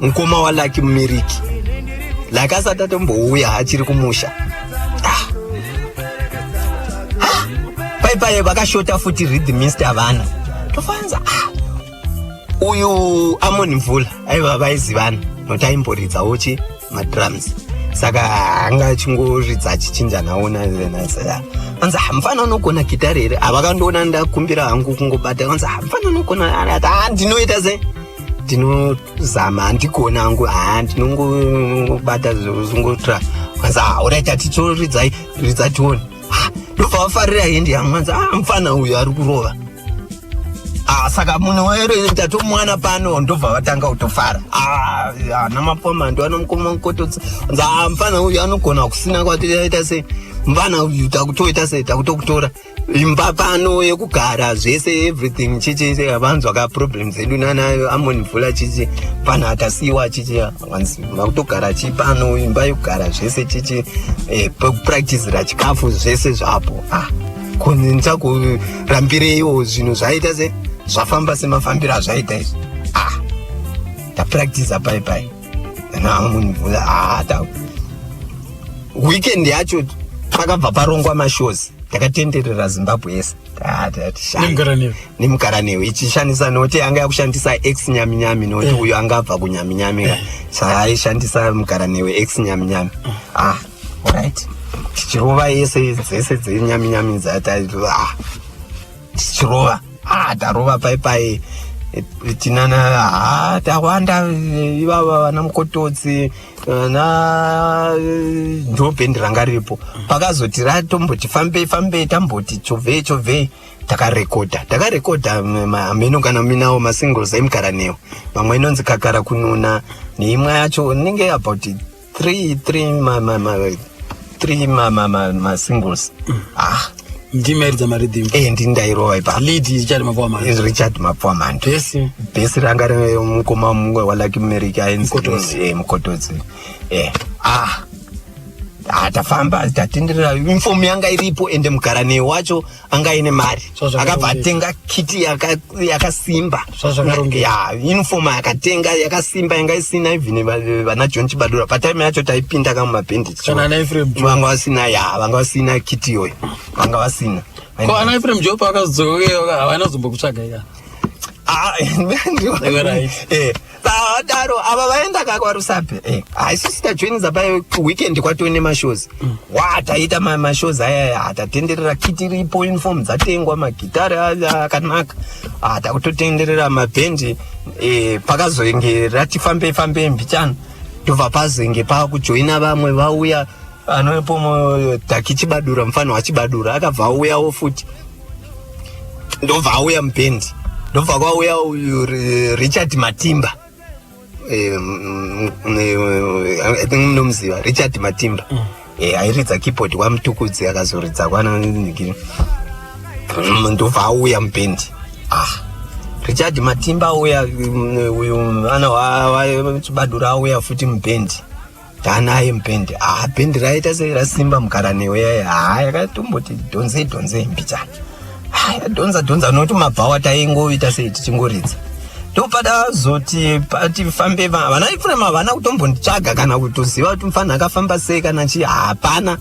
mukoma walaki mumiriki laki asati atombouya achiri kumusha Ah. Ah. pai pai vakashota futi rhythmist havana tofanza ah. uyu amon mvula aiva vaizivana nokuti aimboridzawo chi madrums saka anga achingoridza achichinjanawo anzi "Ah, mufana unogona gitari here havakandiona ndakumbira hangu kungobata anzi "Ah, mufana unogona ati "Ah, ndinoita se ndinozama handigona hangu ha ndinongobata zvingotra anzi "Ah, alright atitoridzai ridza tione Ah, ndobva vafarira hendi yangu anzi "Ah, mufana uyu ari kurova Ah, saka munhu were tatomwana pano ndobva vatanga kutofara Ah, ana mapomando anomukoma mukototsi anzi "Ah, mufana uyu anogona kusina kwatoita sei mufana uyu takutoita sei takutokutora imba pano yekugara zvese everything chichi vanzwa ka problem dzedu nana amoni mvula chichi pana akasiyiwa chichi vanzi vakutogara chi pano imba yekugara zvese chichi eh, pekupractisira chikafu zvese zvapo ah koni ndichakurambireiwo zvinhu zvaita se zvafamba semafambiro azvaita izvi ah ndapractisa pai pai na amoni mvula ah ta weekend yacho pakabva parongwa mashows takatenderera zimbabwe yese Ah, tati sha. Nemugaraniwe. nemugaraniwe ichishandisa nokuti yanga yakushandisa ex nyaminyami nokuti uyu anga abva kunyaminyami ka saka aishandisa mugaraniwe ex nyaminyami ah alright tichirova yese dzese dzenyaminyami dzata ah tichirova ah tarova pai pai Eh, tinana ah tawanda eh, ivava vana mukototsi vana eh, ndo bhendi ranga riripo pakazoti ratomboti fambei fambei tamboti chovhei chovhei takarekodha takarekodha hameno kana minawo masingles emugaranewo mamwe inonzi kakara kununa neimwe yacho inenge about three three ma, ma, ma, three ma, ma, ma, ma singles ah Ndimairidza maridhim. eh ndini ndairova ipapo Lead Richard Mapomando. richard mapwamando Besi. bhesi ranga rine mukoma mumwe walaki mumerika ainzi Mukototsi. eh, mukototsi eh ah Ah, Ah, tafamba tatenderera uniform yanga iripo ende mugaranei wacho anga aine mari akabva atenga kiti yakasimba ya uniform akatenga yakasimba yanga isina even vana John Chibadura patime yacho taipinda ka mumabhendi vanga vasina ya vanga vasina kiti iyoyo vanga vasina ko ana Ephraim Job akazodzoka havana kuzombokutsvaga ika Ah, eh, vadaro ava vaenda ka kwarusape eh, haisisi tajoinidza pa weekend kwatove nemashows mm. wa taita mashows aya tatenderera kiti iripo uniform dzatengwa magitare akanaka ah, takutotenderera mabhendi eh, pakazonge rati fambei fambei mbichana ndobva pazenge pakujoina vamwe vauya anopo taki chibadura mufana wachibadura akabva auyawo futi ndobva auya mubhendi ndobva kwauya uyu richard matimba eh, eh, I think munomuziva richard matimba mm. eh, airidza keyboard kwamutukudzi akazoridza kwananigiri ndobva auya mubhendi ah richard matimba auya uyu ana chibadura auya futi mubhendi Tanaye mubhendi ah bhendi raita sei rasimba mukaraniwe yaye haa yakatomboti dhonzei dhonzei mbichana ah yadhonza dhonza nokuti mabhawa taingoita sei tichingoridza ndopadazoti pati fambe vana Ephraim havana kutombonditsvaga kana kutoziva kuti mufana akafamba sei kana chii hapana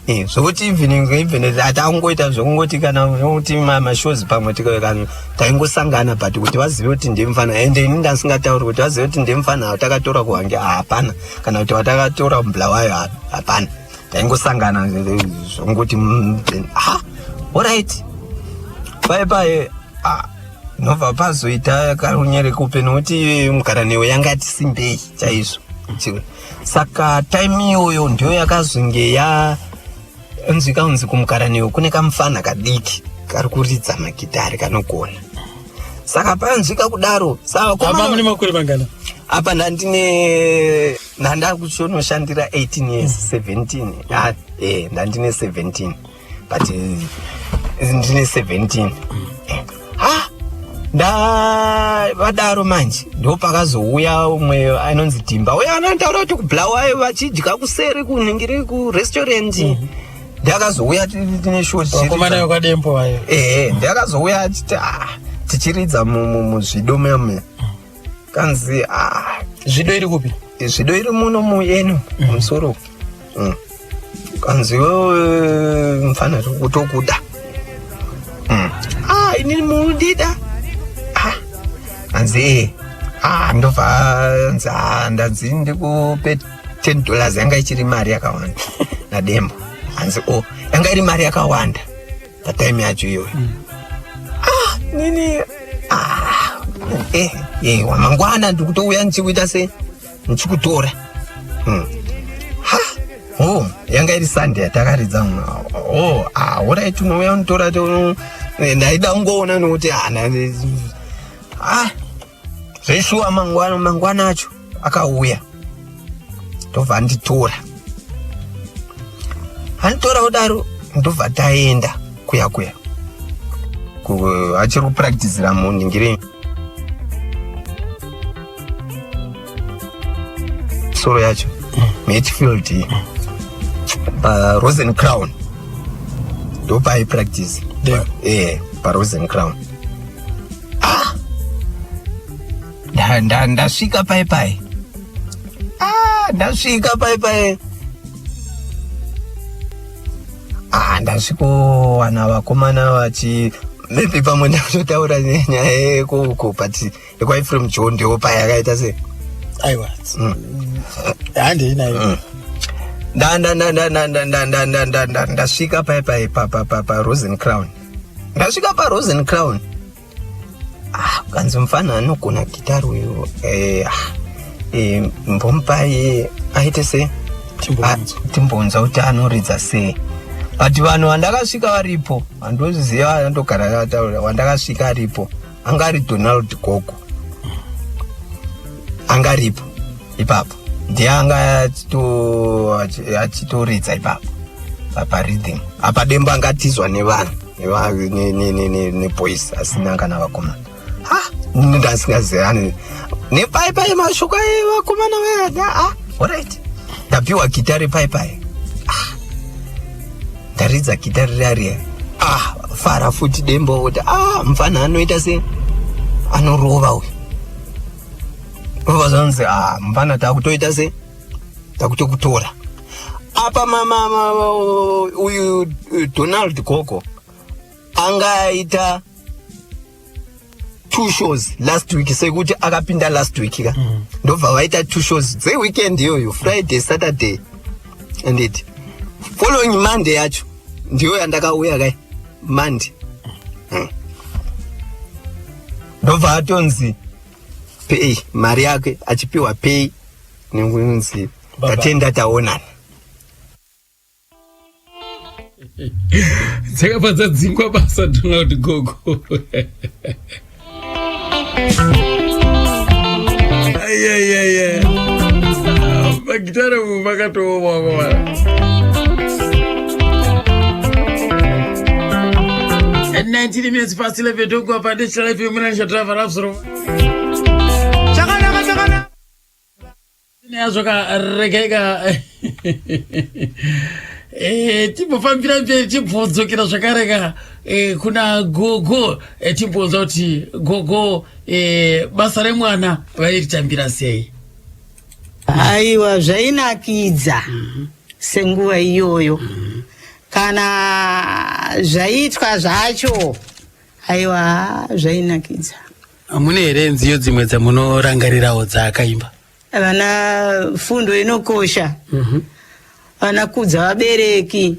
eh, zvokuti even even tatangoita zvekungoti kana kuti mashows pamwe kana taingosangana but kuti vazive kuti ndiye mufana ende ini ndasingatauri kuti vazive kuti ndiye mufana takatora kuhange hapana kana kuti watakatora mubulawayo hapana taingosangana zvongoti mm, ha orit paye paye ah, nobva pazoita karunyerekupe nokuti mugaraniwe yanga yatisimbei chaizvo saka time iyoyo ndiyo yakazonge ya nzwika kunzi kumukaraniwe kune kamufana kadiki kari kuridza magitari kanogona saka panzwika kudaro saka mune makore mangana apa ndandine ndandakuchonoshandira 18 years 17 ah, eh, ndandine 17 but eh, ndine 17 eh, ha ndavadaro manje ndopakazouya umwe anonzi dhimba uya anotaura kuti kubulawayo vachidya kuseri kunhingiri kurestaurant mm -hmm. ndakazouya tine shovakomana vekwadembo vayo ehe ndakazouya achiti ah, tichiridza muzvido muya muya kanzi ah, zvido iri kupi zvido iri muno mueno mm. mumusoro mm. kanzi wewe mfana tokuda mm. ah, inini munondida ah, anzi ee ah, ndobva anzi ah, ndanzi ndikupe 10 dollars yanga ichiri mari yakawanda nadembo hanzi o oh, yanga iri mari yakawanda patime yacho iyoyo mm. ah nini ah eh eh wamangwana ndikutouya ndichikuita se ndichikutora mm. ha oh yanga iri sunday yatakaridza oh ah alright unouya unotora eh, ndaida kungoona nokuti hana ah zveshuwa mangwana mangwana acho akauya ndobva anditora anditora kudaro ndobva taenda kuya kuya achiri kupracticira munhingirei soro yacho muhetfield parosen crown ndopaaipractice yeah. eh, parosen crown ah ndasvika pai pai ah ndasvika pai pai ah ndasvikowana vakomana vachi maybe pamwe ndakutotaura nyaya yekoko but yekwaifrem john ndiwo payakaita se aiwa mm. handei nayo mm. ndasvika pai pai parosen crown ndasvika parosen crown ah, kanzi mufana anogona gitari uyu eh, ah, eh, mbomupai aite se ah, timbonzwa kuti anoridza sei but vanhu vandakasvika varipo handoziva andogara ataura wandakasvika aripo anga ari donald gogo anga aripo ipapo ndiye anga achitoridza ipapo parhythm apa dembo anga atizwa nevanhu neboys asina kana vakomana ha ndasingazivani nepaipai mashoko evakomana vaya a orit ndapiwa gitari paipai ah. Ndaridza gita riya riya, ah, fara futi Dembo kuti ah, mufana anoita se anorova uyu. Vazonzi ah, mufana takutoita se takutokutora apa. Mama uyu Donald Gogo angaita two shows last week, sekuti akapinda last week ka. Ndobva vaita two shows dzeweekend iyoyo, Friday, Saturday, and it following Monday yacho ndiyo yandakauya kai Monday. Ndobva atonzi pay mari yake, achipiwa pay nekunzi tatenda taonana. Dzakabva dzadzingwa basa Donald Gogo. Ayayaya, magitare umu makatooma komana. 19 minutes past 11, tokuwa paDigital FM munanisha driver rapsoro. Chakanaka, chakanaka. Yazvakaregaika, timbofambira mberi, timbodzokera zvakare ka kuna gogo, timbonzwa kuti gogo, basa remwana vairitambira sei? Aiwa, zvainakidza senguva iyoyo kana zvaitwa zvacho. Aiwa, zvainakidza. Mune here nziyo dzimwe dzamunorangarirawo dzaakaimba? Vana fundo inokosha, vana kudza vabereki,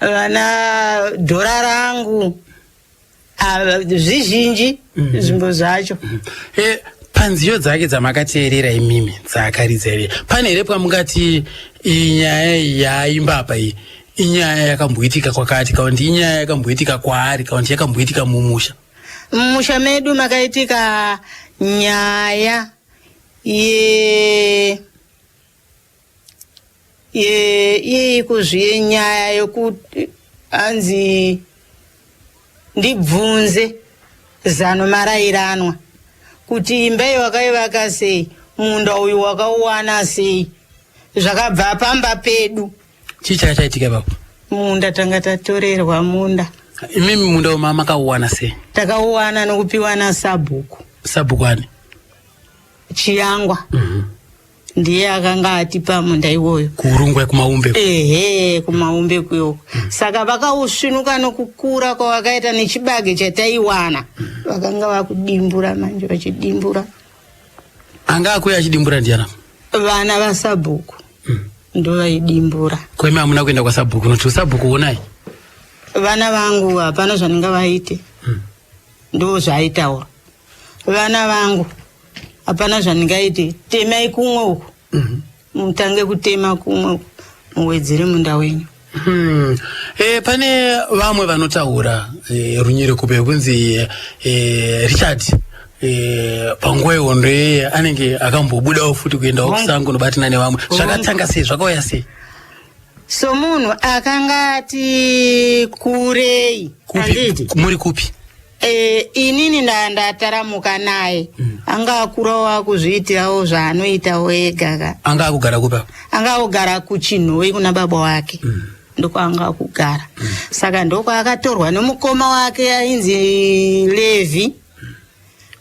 vana dhora rangu. Ah, zvizhinji zvimbo zvacho. Panziyo dzake dzamakateerera imimi, dzaakaridza here, pane here pamungati iyi nyaya iyi yaaimba apa iyi inyaya yakamboitika kwakati, kana kuti inyaya yakamboitika kwaari, kana kuti yakamboitika mumusha? Mumusha medu makaitika nyaya ye ye yeikuzviye nyaya yokuti hanzi ndibvunze zano marairanwa kuti imba iyi wakaivaka sei, munda uyu wakauwana sei, zvakabva pamba pedu. Chii chaka chaitika ipapo? Munda, tanga tatorerwa munda. Imimi munda uyu makauwana sei? Takauwana nokupiwa nasabhuku. Sabhuku ani? Chiyangwa. Ndiye akanga atipa munda iwoyo. Kuurungwe, kumaumbe? Ehe, kumaumbe kuyoko. Saka vakausvinuka nokukura kwavakaita nechibage chataiwana, vakanga vakudimbura manje, vachidimbura. Anga akuya achidimbura ndiana? Vana vasabhuku ndovaidimbura. Kwemi hamuna kuenda kwasabhuku nokuti sabhuku onai? Vana vangu hapana zvandingavaite, ndo zvaaitaura. Vana vangu hapana zvandingaite, temai kumwe uku, mutange kutema kumwe uku, muwedzere munda wenyu. Pane vamwe vanotaura runyerekupe kunzi Richard panguva yehondo yeye anenge akambobudawo futi kuendawo kusango nobatina nevamwe. Zvakatanga sei? Zvakauya sei? Somunhu akanga ati kurei. Kupi? Handiti? Muri kupi? Inini ndataramuka naye. Anga akurawo, akuzviitirawo zvaanoitawo ega ka. Anga akugara kupi apa? Anga akugara kuChinhoyi kuna baba wake. Ndokwaanga akugara. Saka ndokwaakatorwa nomukoma wake ainzi Levi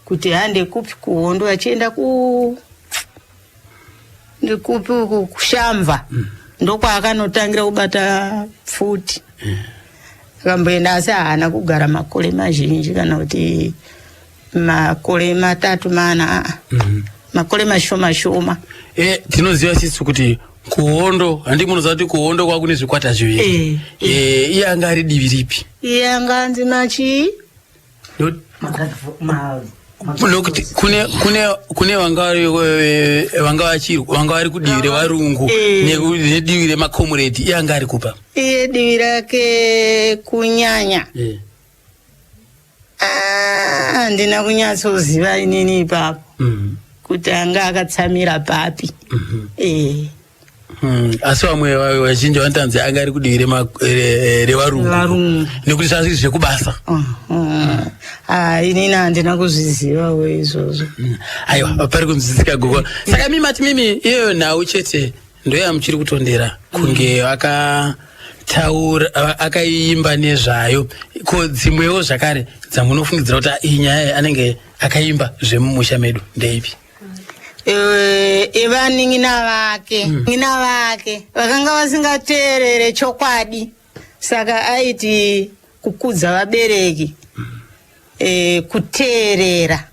kuti hande kupi kuhondo, achienda ku ndikupi uku, kuShamva. Ndokwaakanotangira kubata pfuti. Akamboenda, asi haana kugara makore mazhinji, kana kuti makore 3, 4, aa, makore mashoma shoma. Tinoziva sisu kuti kuhondo, handi munoziva kuti kuhondo kwakune zvikwata zviviri? Eh. Iye anga ari divi ripi? Iye anga anzi machii? Nokuti kune vanga vari kudivi revarungu nedivi remakomuredi. Iye anga ari kupa? Iye divi rake kunyanya. Ah, handina kunyatsoziva inini ipapo kuti anga akatsamira papi. Asi vamwe vazhinji vanotanzi anga ari kudivi revarungu. Varungu. Nekuti zvazviri zvekubasa. Ah, inini handina kuzvizivawo izvozvo. Aiwa, pari kunzwisisika gogo. Saka mimi mati mimi iyoyo nhau chete ndoyamuchiri kutondera kunge. akataura, akaimba nezvayo. Ko dzimwewo zvakare dzamunofungidzira kuti iyi nyaya anenge akaimba zvemumusha medu ndeipi? Evanin'ina vake, n'ina vake vakanga vasingateerere chokwadi, saka aiti kukudza vabereki, kuteerera,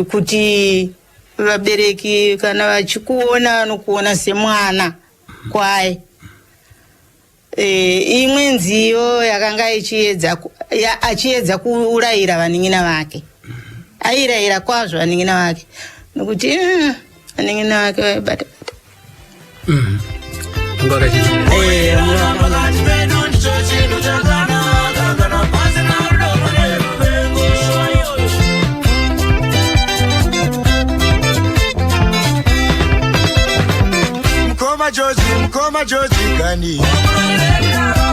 kuti vabereki kana vachikuona vanokuona semwana kwaye. Imwe nziyo yakanga ichiedza achiedza kuurayira vanin'ina vake, airayira kwazvo vanin'ina vake nokuti vanin'ina vake vaibata bata. Pakati pedu ndicho chinhu chakanaka kana pasina rudo neruvengo. Mukoma George, mukoma George kani.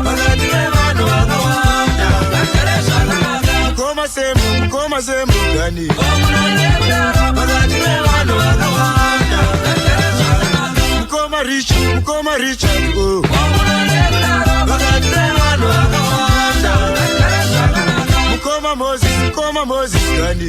Pakati pevanhu vakawanda vagare zvakanaka. Mukoma Semu, mukoma Semu kani. Pakati pevanhu vakawanda vagare zvakanaka. Mukoma Rich, mukoma Richard oh. Pakati pevanhu vakawanda vagare zvakanaka. Mukoma Moses, mukoma Moses kani.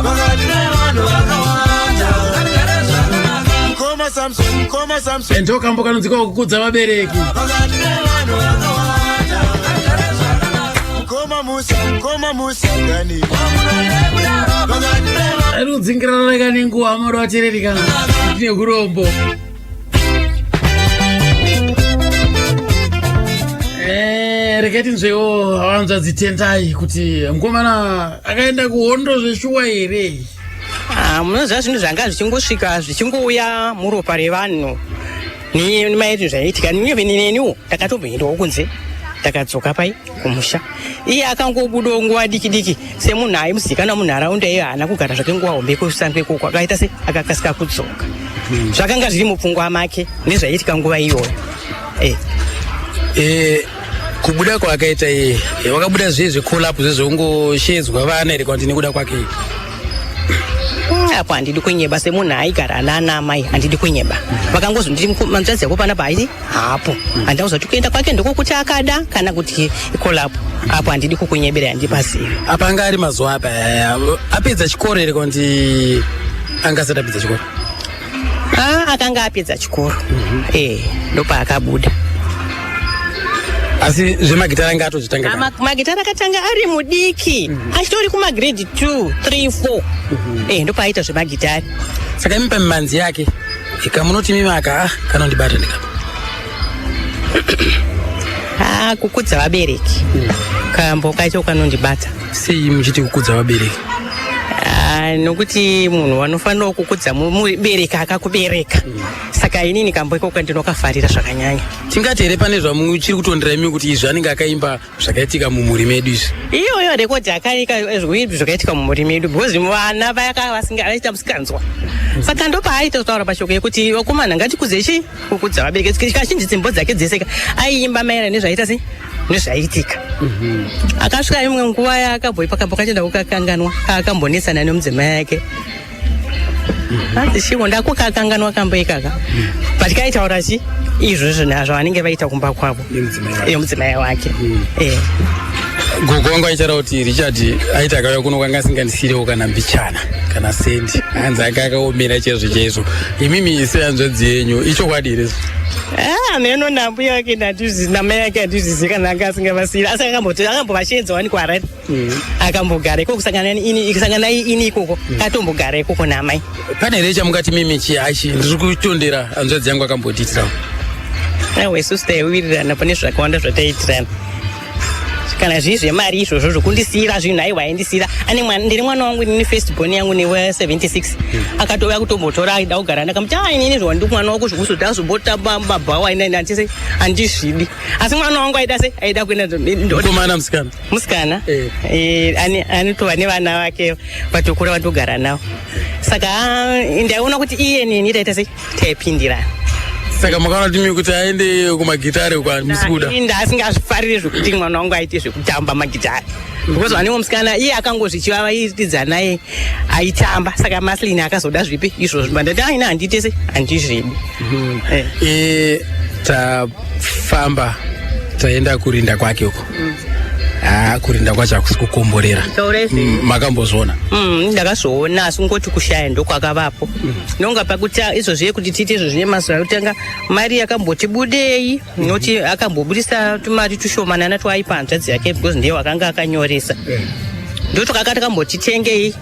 Pakati pevanhu vakawanda vagare zvakanaka. Mukoma Samson, mukoma Samson. Ndokambo kanonzika kukudza vabereki. Pakati pevanhu vakawanda vagare zvakanaka. Mukoma Musa, mukoma Musa kani. Pakati pevanhu Ari kudzingirana kane nguva amado atererika tine kurombo. Regai tinzwewo hanzvadzi Tendai kuti mukomana akaenda kuhondo zveshuwa here? Ah, munoziva zvinhu zvanga zvichingosvika zvichingouya muropa revanhu nemaitiro zvaiitika. Even neniwo ndakatomboendawo kunze, ndakadzoka pai kumusha. Iye akangobudawo nguva diki diki semunhu aimuzikanwa munharaunda iyo, haana kugara zvake nguva hombe kusango ikoko, akaita se akakasika kudzoka. Zvakanga zviri mupfungwa make nezvaiitika nguva iyoyo. Kubuda kwaakaita iye, wakabuda zviye zvecall-up zvezvongoshedzwa vana here kana kuti nekuda kwake? Apo handidi kunyeba, semunhu aigara nana amai handidi kunyeba. Vakangozonditi manzvadzi yako panapa haiti hapo, handina kuzoti kuenda kwake ndokokuti akada kana kuti icall-up. Apo handidi kukunyebera, handipazivi. Apa anga ari mazuva apa apedza chikoro here kana kuti anga asati apedza chikoro? Ah, akanga apedza chikoro, ndopaakabuda. Asi zvemagitara anga atozvitanga kare? Magitara akatanga ari mudiki, achitori kumagrade 2 3 4, ndopaaita zvemagitari. Saka imi pamimanzi yake kamunoti mimi aka kanondibata ndikapa? Ah, kukudza vabereki, kambo kacho kanondibata. Sei muchiti kukudza vabereki? Ah, nokuti munhu anofanira kukudza mubereki akakubereka, saka inini kambo ikoko ndinokafarira zvakanyanya. Tingati here pane zvamuchiri kutondera imi kuti izvi anenge akaimba zvakaitika mumhuri medu izvi? Iyoyo rekodhi akaika zvakaitika mumhuri medu because vana vaka vasinga vaita musikanzwa, saka ndopaaita kutaura pashoko yekuti vakomana ngatikudze chi kukudza vabereki. Kazhinji dzimbo dzake dzese ka aiimba maererano nezvaita sei nezvaiitika. Akasvika imwe nguva yaakabhoipa kambo kacho, ndakukakanganwa, kaakambonetsana nemudzimai yake, hanzi chivo ndakukakanganwa kambo ikaka, but kaitaura chi izvozvo nazvo vanenge vaita kumba kwavo nemudzimai wake. Gogo wangu aitaura kuti Richard aiti akauya kuno kwanga asingandisiyirewo kana mbichana kana sendi, hanzi anga akaomera chaizvo chaizvo. Imimi sehanzvadzi yenyu, ichokwadi here? Ah, neno nambuya wake ndandizi namai yake handizvizivi kana anga asingavasiyiri, asi akamboti akambovashedza wani kuHarare, akambogara ikoko kusangana ini, kusangana ini ikoko, katombogara ikoko namai. Pane here chamungati mimi chihachi ndiri kutondera hanzvadzi yangu akambotiitirawo? Aiwa, isusu taiwirirana pane zvakawanda zvataiitirana, kana zvii zvemari izvozvo zvokundisiyira zvinhu, aiwa, aindisiyira ane mwana, ndiri mwana wangu inini, first born yangu newe 76, akatouya kutombotora aida kugara, ndakamuti a inini zvawandi mwana wako zvokuzoti azombotamba mabhawa inini handise handizvidi, asi mwana wangu aida se aida kuenda. Mukomana, musikana? Musikana. Anotova nevana vake vatokura vatogara navo, saka ndaiona kuti iye neni taita sei taipindirana. Saka makaona kuti mimi kuti aende kumagitare kwa musi kuda? Ini ndaasingazvifariri zvekuti mwana wangu aite zvekutamba magitare because vanewo musikana iye akangozvichivavaitidza naye aitamba, saka Maslin akazoda zvipi izvozvo, ndati aina handiite se handizvidi. Eh, Tafamba taenda kurinda kwake uko. Haa, kurinda kwacho hakusi kukomborera. Taurei zvenyu. Makambozviona? Ndakazviona asi kungoti kushaya ndokwakavapo. Nonga pakuti izvozvi yekuti tiite izvozvi nemazuva ekutanga mari yakamboti budei noti akambobudisa tumari tushomanana twaipa hanzvadzi yake because ndiye wakanga akanyoresa. Ndotwakanga takamboti tengei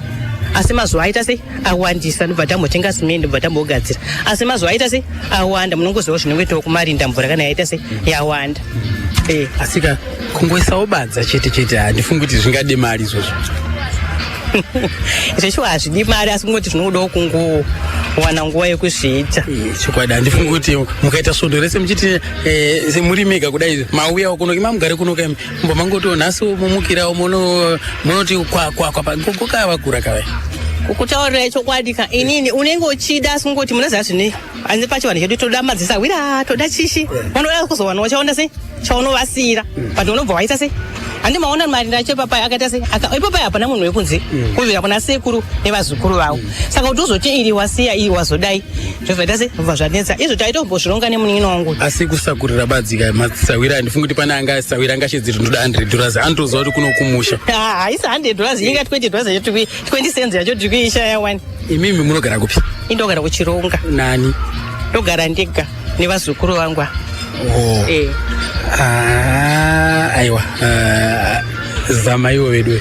asi mazuva aita sei awandisa ndobva tambotenga simende ndobva tambogadzira asi mazuva aita sei awanda munongoziva zvinongoitawo kumarinda mvura kana yaita sei yawanda. Asika kungoisawo badza chete chete handifungi kuti zvingade mari izvozvo. Zveshuwa hazvidi mari asi kungoti zvinodawo kungowana nguva yekuzviita. Chokwadi handifungi kuti mukaita svondo rese muchiti semuri mega kudai mauyawo kuno imamugare kuno kaimi mumba mangotiwo nhasi mumukirawo munoti kwakwakwa gogo vakura kavai. Kukutaurirai chokwadi ka inini unenge uchida asi kungoti munoziva zvine hanzi pachivanhu chedu toda madzisahwira toda chishi vanoda kuzowanawo chaona sei chaunovasiira but unobva waita sei handi maona mari ndacho ipapai akaita sei ipapai hapana munhu wekunze kubvira kuna sekuru nevazukuru vavo saka kuti uzoti iri wasiya iri wazodai zvobvaita sei zvobva zvanetsa izvo taitombozvironga nemunin'ina wangu. Asi kusakurira badzi ka madzisahwira handifungi kuti pane anga sahwira angashedzeri ndoda 100 dollars anotoziva kuti kuno kumusha. Haisi 100 dollars inga 20 dollars yacho 20 cents yacho tiri kuishaya wani. Imimi munogara kupi? Indogara kuChironga. Nani? Ndogara ndega nevazukuru vangu ava. Oh. Aiwa, zama iwo vedu.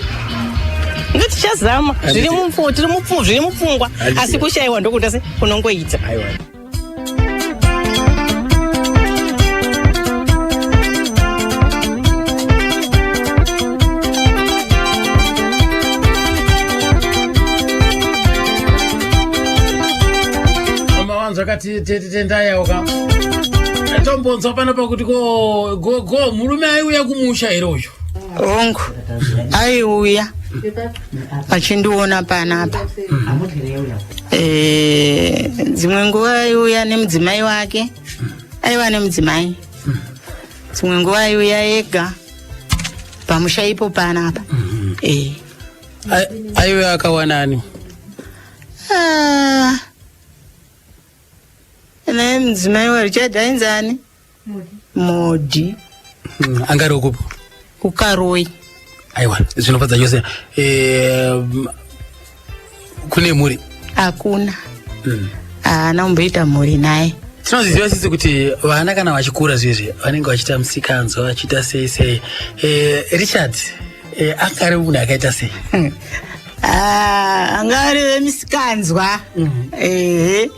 Ngatichazama zviri mupfu tiri mupfu zviri mupfungwa asi kushayiwa ndokuita se kunongoita. Aiwa. Zvakati tete tendayauka tombonzwa pano pakuti ko gogo murume aiuya kumusha here uyu? Hongu, aiuya achindiona panapa. Dzimwe nguva aiuya nemudzimai wake, aiva nemudzimai. Dzimwe nguva aiuya ega pamusha ipo panapa. Aiuya akawana ani? Naye mudzimai waRichard ainzi ani? Modi. Angari ukupo? KuKaroi. Aiwa, zvinofadza chose. Kune mhuri? Hakuna. Haana kumboita mhuri naye. Tinozviziva sisi kuti vana kana vachikura zvezvi vanenge vachiita musikanzwa vachiita sei sei. Richard anga ari munhu akaita sei? Anga ari wemisikanzwa. Ehe.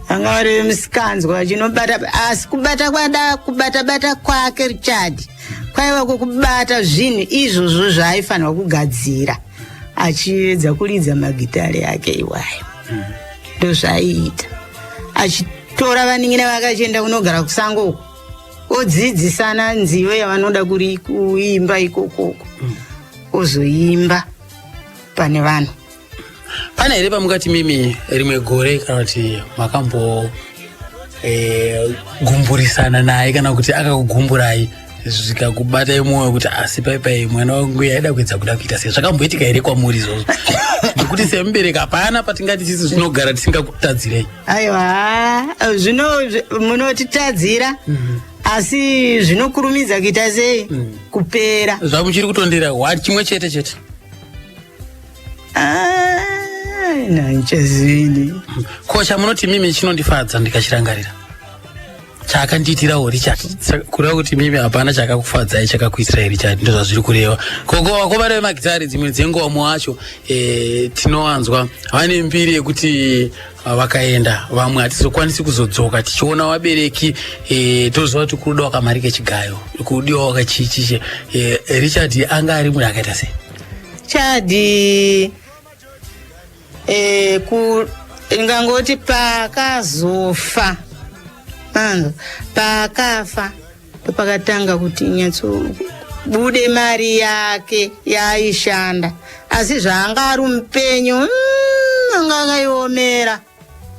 Anga ari wemisikanzwa chinobata asi kubata kwada kubata bata kwake Richard kwaiva kwekubata zvinhu izvozvo zvaaifanirwa kugadzira achiedza kuridza magitare ake iwayo. Ndozvaaiita. Achitora vanin'ina vake achienda kunogara kusango uko odzidzisana nziyo yavanoda kuimba ikokoko ozoimba pane vanhu. Pane here pamungati mimi rimwe gore kana kuti makambo gumburisana naye kana kuti akakugumburai zvikakubatai mwoyo kuti asi paipai mwana wangu yaida kuedza kuda kuita sei? Zvakamboitika here kwamuri izvozvo? Nekuti semubereki hapana patingati sisi zvinogara tisingakutadzirei. Aiwa, zvino munotitadzira asi zvinokurumidza kuita sei? Kupera. Zvamuchiri kutondera chimwe chete chete. Nanchazini. Ko chamunoti mimi chinondifadza ndikachirangarira chakandiitirawo Richard, kureva kuti mimi hapana chakakufadzai chakakuitirai Richard, ndozvazviri kureva. Koko vakomana vemagitari dzimwe dzenguva mwacho tinowanzwa vane mbiri yekuti vakaenda vamwe hatizokwanisi kuzodzoka tichiona vabereki, toziva kuti kuruda wakamari kechigayo kudiwa wakachichiche. Richard anga ari munhu akaita sei? Chadi ingangoti pakazofa pakafa ndopakatanga kuti nyatsobude mari yake yaaishanda, asi zvaanga ari mupenyu anga akaiomera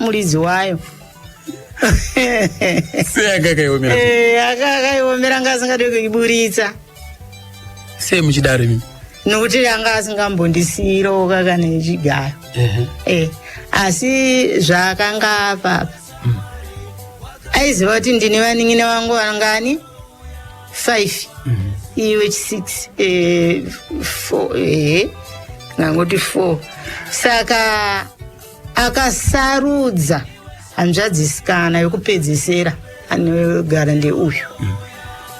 muridzi wayo. Sei anga akaiomera? Anga akaiomera, anga asingade kuiburitsa. Sei muchidaro imi? Nokuti anga asingambondisiirawo kana yechigayo. Asi zvaakanga apapa Aiziva kuti ndine vanin'ina vangu vangani 5 iwe 6 4 ehe ngangoti 4. Saka akasarudza hanzvadzisikana yokupedzisira anogara ndeuyu,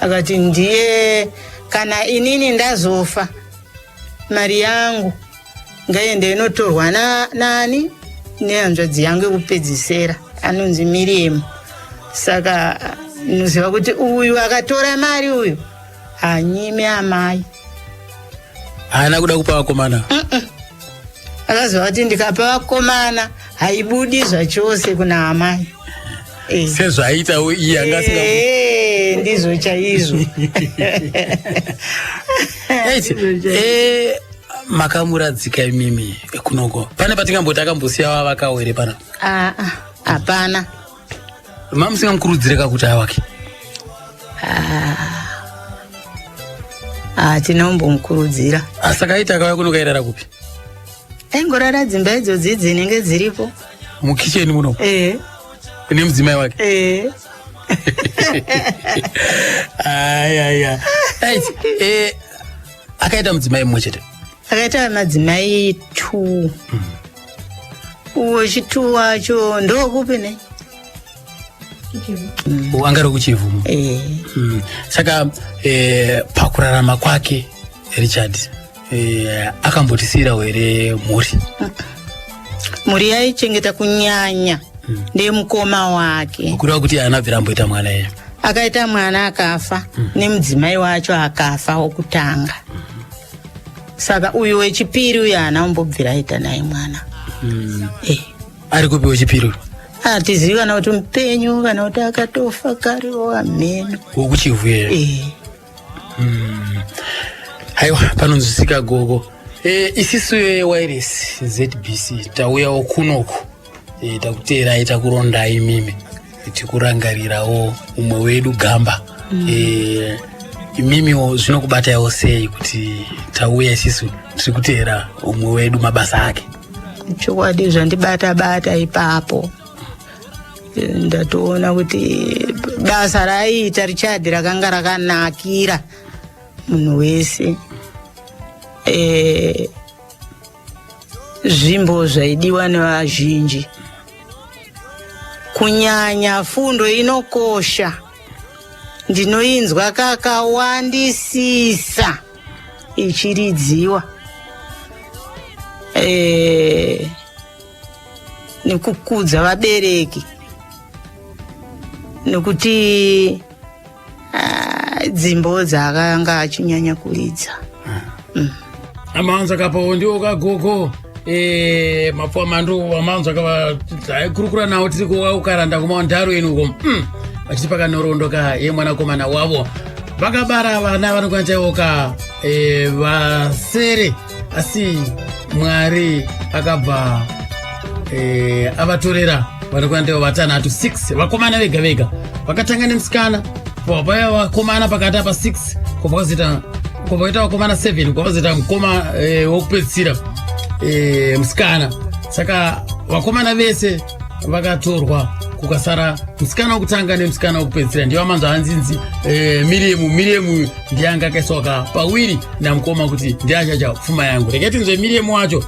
akati ndiye kana inini ndazofa, mari yangu ngaiende inotorwa nani, nehanzvadzi yangu yekupedzisira anonzi Miriam. Saka noziva kuti uyu akatora mari uyu hanyime amai. Haana kuda kupa vakomana. Akaziva kuti ndikapa vakomana haibudi zvachose kuna amai. Sezvaiitawo iye anga asinga. Ndizvo chaizvo. Right. Makamuradzika imimi kunoko, pane patingamboti akambosiya vakawo here pana? Ah, ah, hapana. Mamusingamukurudzire kuti awake? Ah, tinombomukurudzira. Saka aiti akauya kuno kairara kupi? Aingorara dzimba idzodzi dzinenge dziripo. Mukicheni muno? Eh. Nemudzimai wake? Eh. Ayaya, right. Akaita mudzimai mumwe chete? Akaita madzimai two. Uwo chitu wacho ndokupi ne? Anga ari kuChivhu. Eh. Saka pakurarama kwake Richard akambotisiyirawo here mhuri? Mhuri yaichengeta kunyanya ndemukoma wake. Kureva kuti haana bvira amboita mwana iye? Akaita mwana akafa, nemudzimai wacho akafa wokutanga. Saka uyu wechipiri uyu haana kumbobvira aita naye mwana. Ari kupi wechipiri uyu? Hatizivi kana kuti mupenyu kana kuti akatofa karewo, hameno. WokuChivhu iyeyo? Eh. Haiwa, panonzwisika gogo. Isisu yeWireless ZBC tauyawo kunoku, takuteerai, takurondai mimi, tikurangarirawo umwe wedu gamba. Imimiwo zvinokubataiwo sei kuti tauya isisu tiri kuteera umwe wedu, mabasa ake? Chokwadi zvandibata bata ipapo. Ndatoona kuti basa raaiita Richard rakanga rakanakira munhu wese. Zvimbo zvaidiwa nevazhinji, kunyanya fundo inokosha, ndinoinzwa kakawandisisa ichiridziwa, nekukudza vabereki, nekuti dzimbo dzaakanga achinyanya kuridza. Amanzwa kapo ndiwo kagogo Mapfuwa Mandu amanzwa kava taikurukura nawo tiri kukaranda kumaundaro enu uko, vachiti pakanhoroondo ka yemwanakomana wavo. Vakabara vana vanokwanisa ka vasere, asi Mwari akabva avatorera vanokwanisa vatanhatu, 6 vakomana vega vega. Vakatanga nemusikana, paya vakomana pakati apa 6, kubva kwazoita kubva kwaita vakomana 7, kwazoita mukoma wokupedzisira, musikana. Saka vakomana vese vakatorwa, kukasara musikana wokutanga nemusikana wokupedzisira, ndiyo amanzwa hanzinzi Miriemu. Miriemu ndiye anga akaiswa ka pawiri namukoma kuti ndiye achacha pfuma yangu. Regai tinzwe Miriemu wacho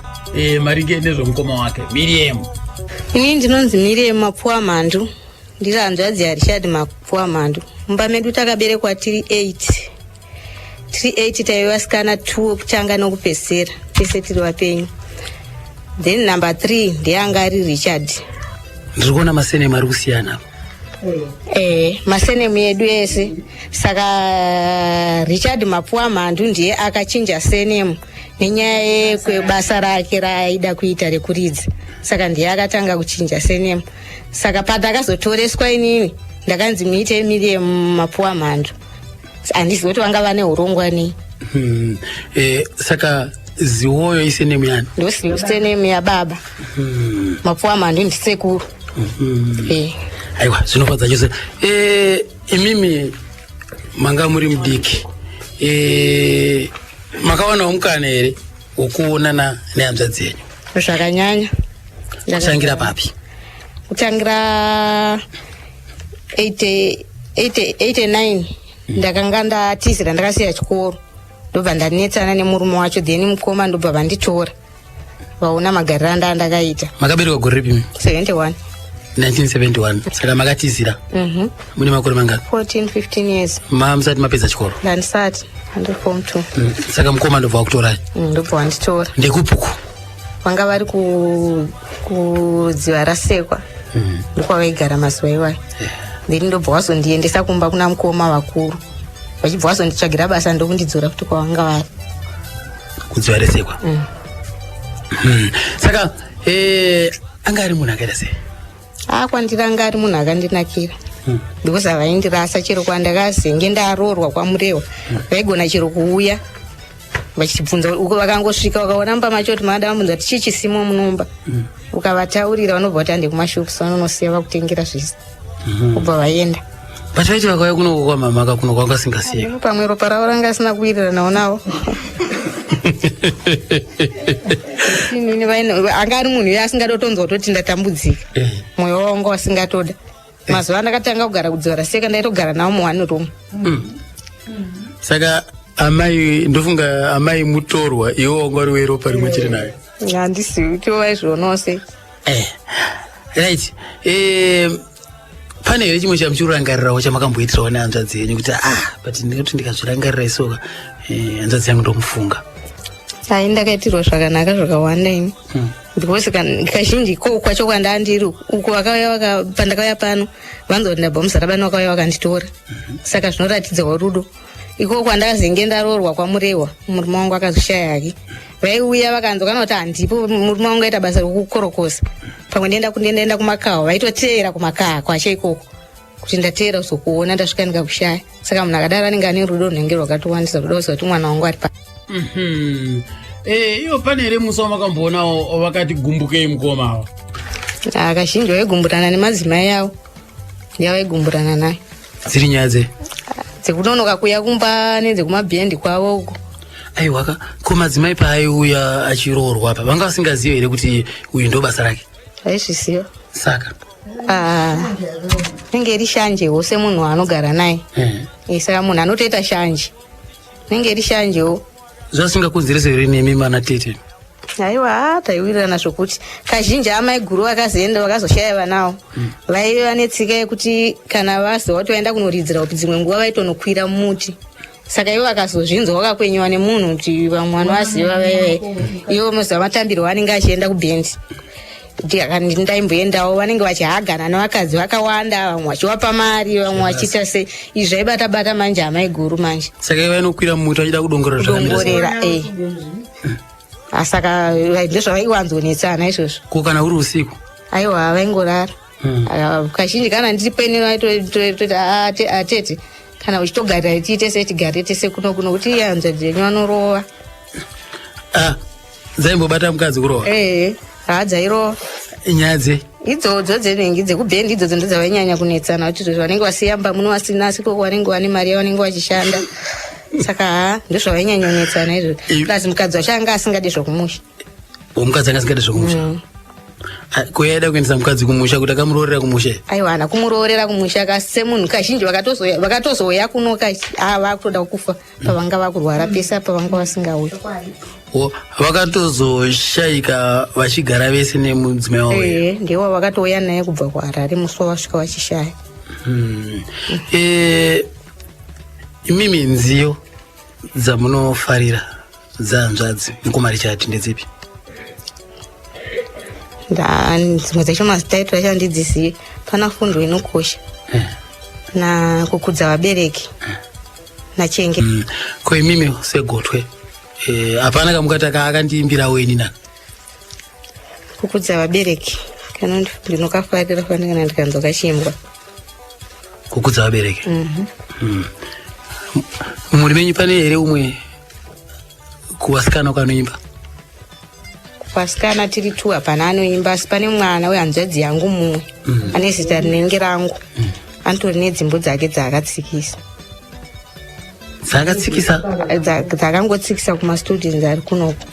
maringe nezvemukoma wake Miriemu. Ini ndinonzi Miriam Mapfuwa Mhandu, ndiri hanzvadzi yaRichard Mapfuwa Mhandu. Mumba medu takaberekwa tiri 8, tiri 8. Taive vasikana 2 wekutanga nokupedzisira, tese tiri vapenyu. Then number 3 ndiye anga ari Richard. Ndiri kuona masurname ari kusiyana apa. Masurname yedu ese. Saka Richard Mapfuwa Mhandu ndiye akachinja surname nenyaya yekwebasa rake raaida kuita rekuridza, saka ndiye akatanga kuchinja surname. Saka patakazotoreswa, inini ndakanzi muite Miriam Mapfuwa Mhandu. Handizivi kuti vanga vane urongwa nei. Saka Ziwoyo isurname yani? Ndosurname yababa. Mapfuwa Mhandu ndisekuru. Aiwa, zvinofadza chose. Imimi manga muri mudiki, makawanawo mukana here wekuonana nehanzvadzi yenyu? Zvakanyanya. Kutangira papi? Kutangira 80 80 89 ndakanga ndatizira, ndakasiya chikoro, ndobva ndanetsana nemurume wacho. Then mukoma ndobva vanditora, vaona magariro anda andakaita. Makaberekwa gore ripi? 71. 1971. Saka makatizira mune makore mangani? 14, 15 years. Musati mapedza chikoro? Ndandisati, andiri form 2. Saka mukoma ndobva wakutorai? Ndobva wanditora. Ndekupuku? Vanga vari kudziva rasekwa, ndokwavaigara mazuva iwayo. Then ndobva wazondiendesa kumba kuna mukoma vakuru, vachibva wazonditsvagira basa, ndokundidzora kuti kwavanga vari. Kudziva resekwa. Saka anga ari munhu akaita sei? Akwandiranga ari munhu akandinakira, because havaindirasa chero kwandakazenge ndaroorwa kwaMurewa. Vaigona chero kuuya vachibvunza uko, vakangosvika vakaona mumba macho kuti mada, vambunza kuti chii chisimo munomba. Ukavataurira, vanobva kuti hande kumashops, vanonosiya vakutengera zvese, kubva vaenda. But vaiti vakauya kunoko kwamamaka kuno kwanga singasiyeka? Pamwe ropa ravo ranga asina kuwiriranawo navo. Inini anga ari munhu uyo asingada kutonzwa kutoti ndatambudzika. Mwoyo wavo wanga wasingatoda. Mazuva andakatanga kugara kudziva raseka, ndaitogara navo muone room. Saka amai, ndofunga amai mutorwa, iwe wanga uri weropa rimwe chete nayo. Handisivi kuti vaizvionawo sei. Right, pane here chimwe chamuchirangarirawo chamakamboitirawo nehanzvadzi yenyu kuti, ah, but ndinoti ndikazvirangarira isoka, hanzvadzi yangu ndomufunga? Hai, ndakaitirwa zvakanaka zvakawanda ini, because kazhinji ko kwacho kwandandiri uko vakauya pandakauya pano vanzwa kuti ndabva muZarabani, vakauya vakanditora. Saka zvinoratidzawo rudo iko. Kwandazenge ndaroorwa kwaMurehwa, murume wangu akazoshaya hake, vaiuya vakanzwa kana kuti handipo, murume wangu aita basa rekukorokosa, pamwe ndienda kumakawa, vaitoteera kumakaha kwacho ikoko kuti ndateera kuzokuona, ndasvika ndikakushaya. Saka munhu akadaro anenge ane rudo runenge rwakatowandisa, rudo kuziva kuti mwana wangu ari pa Iyo pane here musi wamakamboonawo vakati gumbukei mukoma ava? Ah, kazhinji vaigumburana nemadzimai avo, yavaigumburana nayo. Dziri nyaya dze Dzekunonoka kuya kumba nedzekumabhendi kwavo uko. Aiwaka, ko madzimai paaiuya achiroorwa apa, vanga vasingazivi here kuti uyu ndo basa rake? Vaizviziva. Saka Ah, inenge iri shanjewo semunhu waanogara naye. Saka munhu anotoita shanje, inenge iri shanjewo. Zvasingakonzeresa here nemi mana tete? Aiwa, taiwirirana zvokuti kazhinji amai guru vakazoenda vakazoshaya vanawo, vaiva netsika yekuti kana vaziva kuti vaenda kunoridzira upi, dzimwe nguva vaitonokwira mumuti. Saka ivo vakazozvinzwa, vakakwenyiwa nemunhu kuti vamwe vanovaziva vaive ivo muziva matambiro vanenge achienda kubhendi, kuti ndaimboendawo, vanenge vachihagana nevakadzi vakawanda, vamwe vachivapa mari, vamwe vachiita sei. Izvi zvaibata bata manje amai guru manje. Saka ivo vainokwira mumuti vachida kudongorera zvakamira sei? Kudongorera, eh. Ah, saka ndozvavaiwanzonetsana izvozvo. Ko kana uri usiku? Aiwa, vaingorara. Ah, kazhinji kana ndiri pene vaitoti, "Atete, kana uchitogarira tiite sei, tigare tese kuno kuno," kuti iye hanzvadzi yenyu vanorova. Ah, dzaimbobata mukadzi kurova? Ee, haa, dzairova. Nyaya dze Idzodzo dzenengi dzekubhendi idzodzo ndo dzavainyanya kunetsana, kuti izvozvo vanenge vasiya mba muno vasina, asi koko vanenge vane mari yavanenge vachishanda. Saka haa, ndozvavainyanya kunetsana izvozvo. Plus mukadzi wacho anga asingadi zvokumusha. Mukadzi anga asingadi zvokumusha? Ah, ko yaida kuendesa mukadzi kumusha kuti akamuroorera kumusha? Aiwa, haana kumuroorera kumusha kasi semunhu kazhinji vakatozouya kuno vakutoda kufa, pavanga vakurwara pese apa vanga vasingauyi. Vakatozoshayika vachigara vese nemudzimai wavo? Ee, ndiwo vakatouya naye kubva kuHarare musi wavasvika vachishaya. Imimi nziyo dzamunofarira dzahanzvadzi mukoma Richard ndedzipi? Dzimwe dzacho mazitaitiro acho handidzizivi. Pana Fundo Inokosha, na Kukudza Vabereki, nachenge. Ko imimi segotwe, hapana kamukati akandiimbirawo ini naka? Kukudza Vabereki kana ndinokafarira fani kana ndikanzwa kachiimbwa. Kukudza Vabereki. Mumhuri menyu pane here umwe kuvasikana ukanoimba? Vasikana tiri tu, hapana anoimba, asi pane mwana wehanzvadzi yangu mumwe ane zita rinenge rangu, anotori nedzimbo dzake dzaakatsikisa. Dzaakatsikisa? Dzaakangotsikisa kumastudents ari kunoko.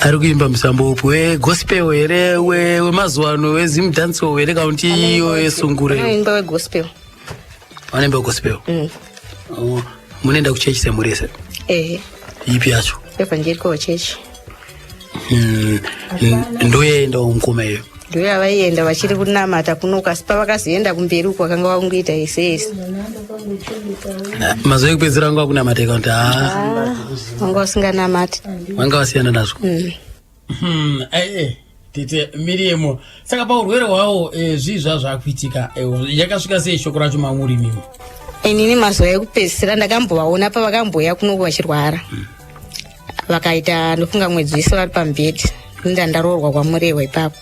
Ari kuimba musambo upi, wegospel here, wemazuva ano, wezimdancehall here, kana kuti iyo yesungure? Anoimba wegospel. Vanoimba gospel? Mm. Oh, munoenda kuchechi semhuri yese? Ehe. Ipi yacho? Evangelical Church. Ndoyaendawo mukoma iyo? Ndoyavaienda vachiri kunamata kunoku, asi pavakazoenda kumberi uku vakanga vakungoita ese ese. Mazuva ekupedzisira anga akunamata ika kuti haa? Ah, vanga vasinganamati. Vanga vasiyana nazvo. Tete Miriam, saka paurwere hwawo zvii zvazvakuitika? Yakasvika sei shoko racho mamuri mimi? Inini mazuva ekupedzisira ndakambovaona pavakambouya kunoku vachirwara. Vakaita, ndofunga, mwedzi wese vari pamubhedhi. Inda ndaroorwa kwaMurehwa ipapo.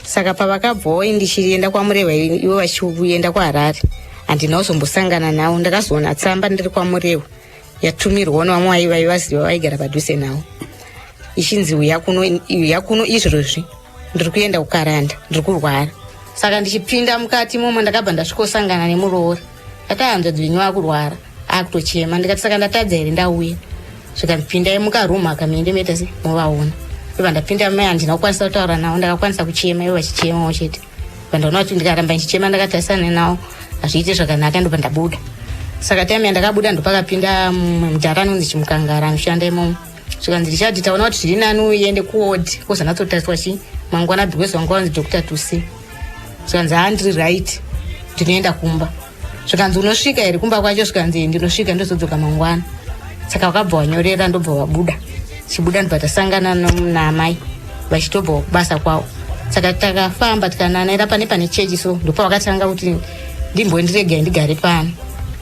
Saka pavakabvawo ndichienda kwaMurehwa, ivo vachienda kuHarare, handina kuzombosangana navo. Ndakazoona tsamba ndiri kwaMurehwa yatumirwawo nevamwe vaivaziva vaigara padhuze navo, ichinzi uya kuno, uya kuno izvozvi, ndiri kuenda kuKaranda, ndiri kurwara. Saka ndichipinda mukati imomo ndakabva ndasvikosangana nemuroora. Ndati, "Hanzvadzi venyu akurwara, akutochema." Ndikati, "Saka ndatadza here ndauya?" Zvikanzi, "Pindai mukarumu akamuende moita se muvaona." Ndobva ndapinda mai, handina kukwanisa kutaura navo, ndakakwanisa kuchema ivo vachichemawo chete. Bva ndaona kuti ndikaramba ndichichema ndakatarisana navo hazviiti zvakanaka, ndobva ndabuda. Saka time yandakabuda ndopakapinda mumwe mudhara anonzi Chimukangara, anoshanda imomo. Zvikanzi, "Richati taona kuti zviri nani uende kuward kozanatsotariswa chi mangwana, because wanga wanzi doctor to see." Zvikanzi, "Haa, ndiri right, ndinoenda kumba." Zvikanzi, "Unosvika here kumba kwacho?" Zvikanzi, "Ndinosvika, ndozodzoka mangwana." Saka vakabva wanyorera, ndobva wabuda. Chibuda ndobva tasangana naamai vachitobva kubasa kwavo. Saka takafamba tikananaira pane chechi, so ndopavakatanga kuti, "Ndimbondiregai ndigare pano,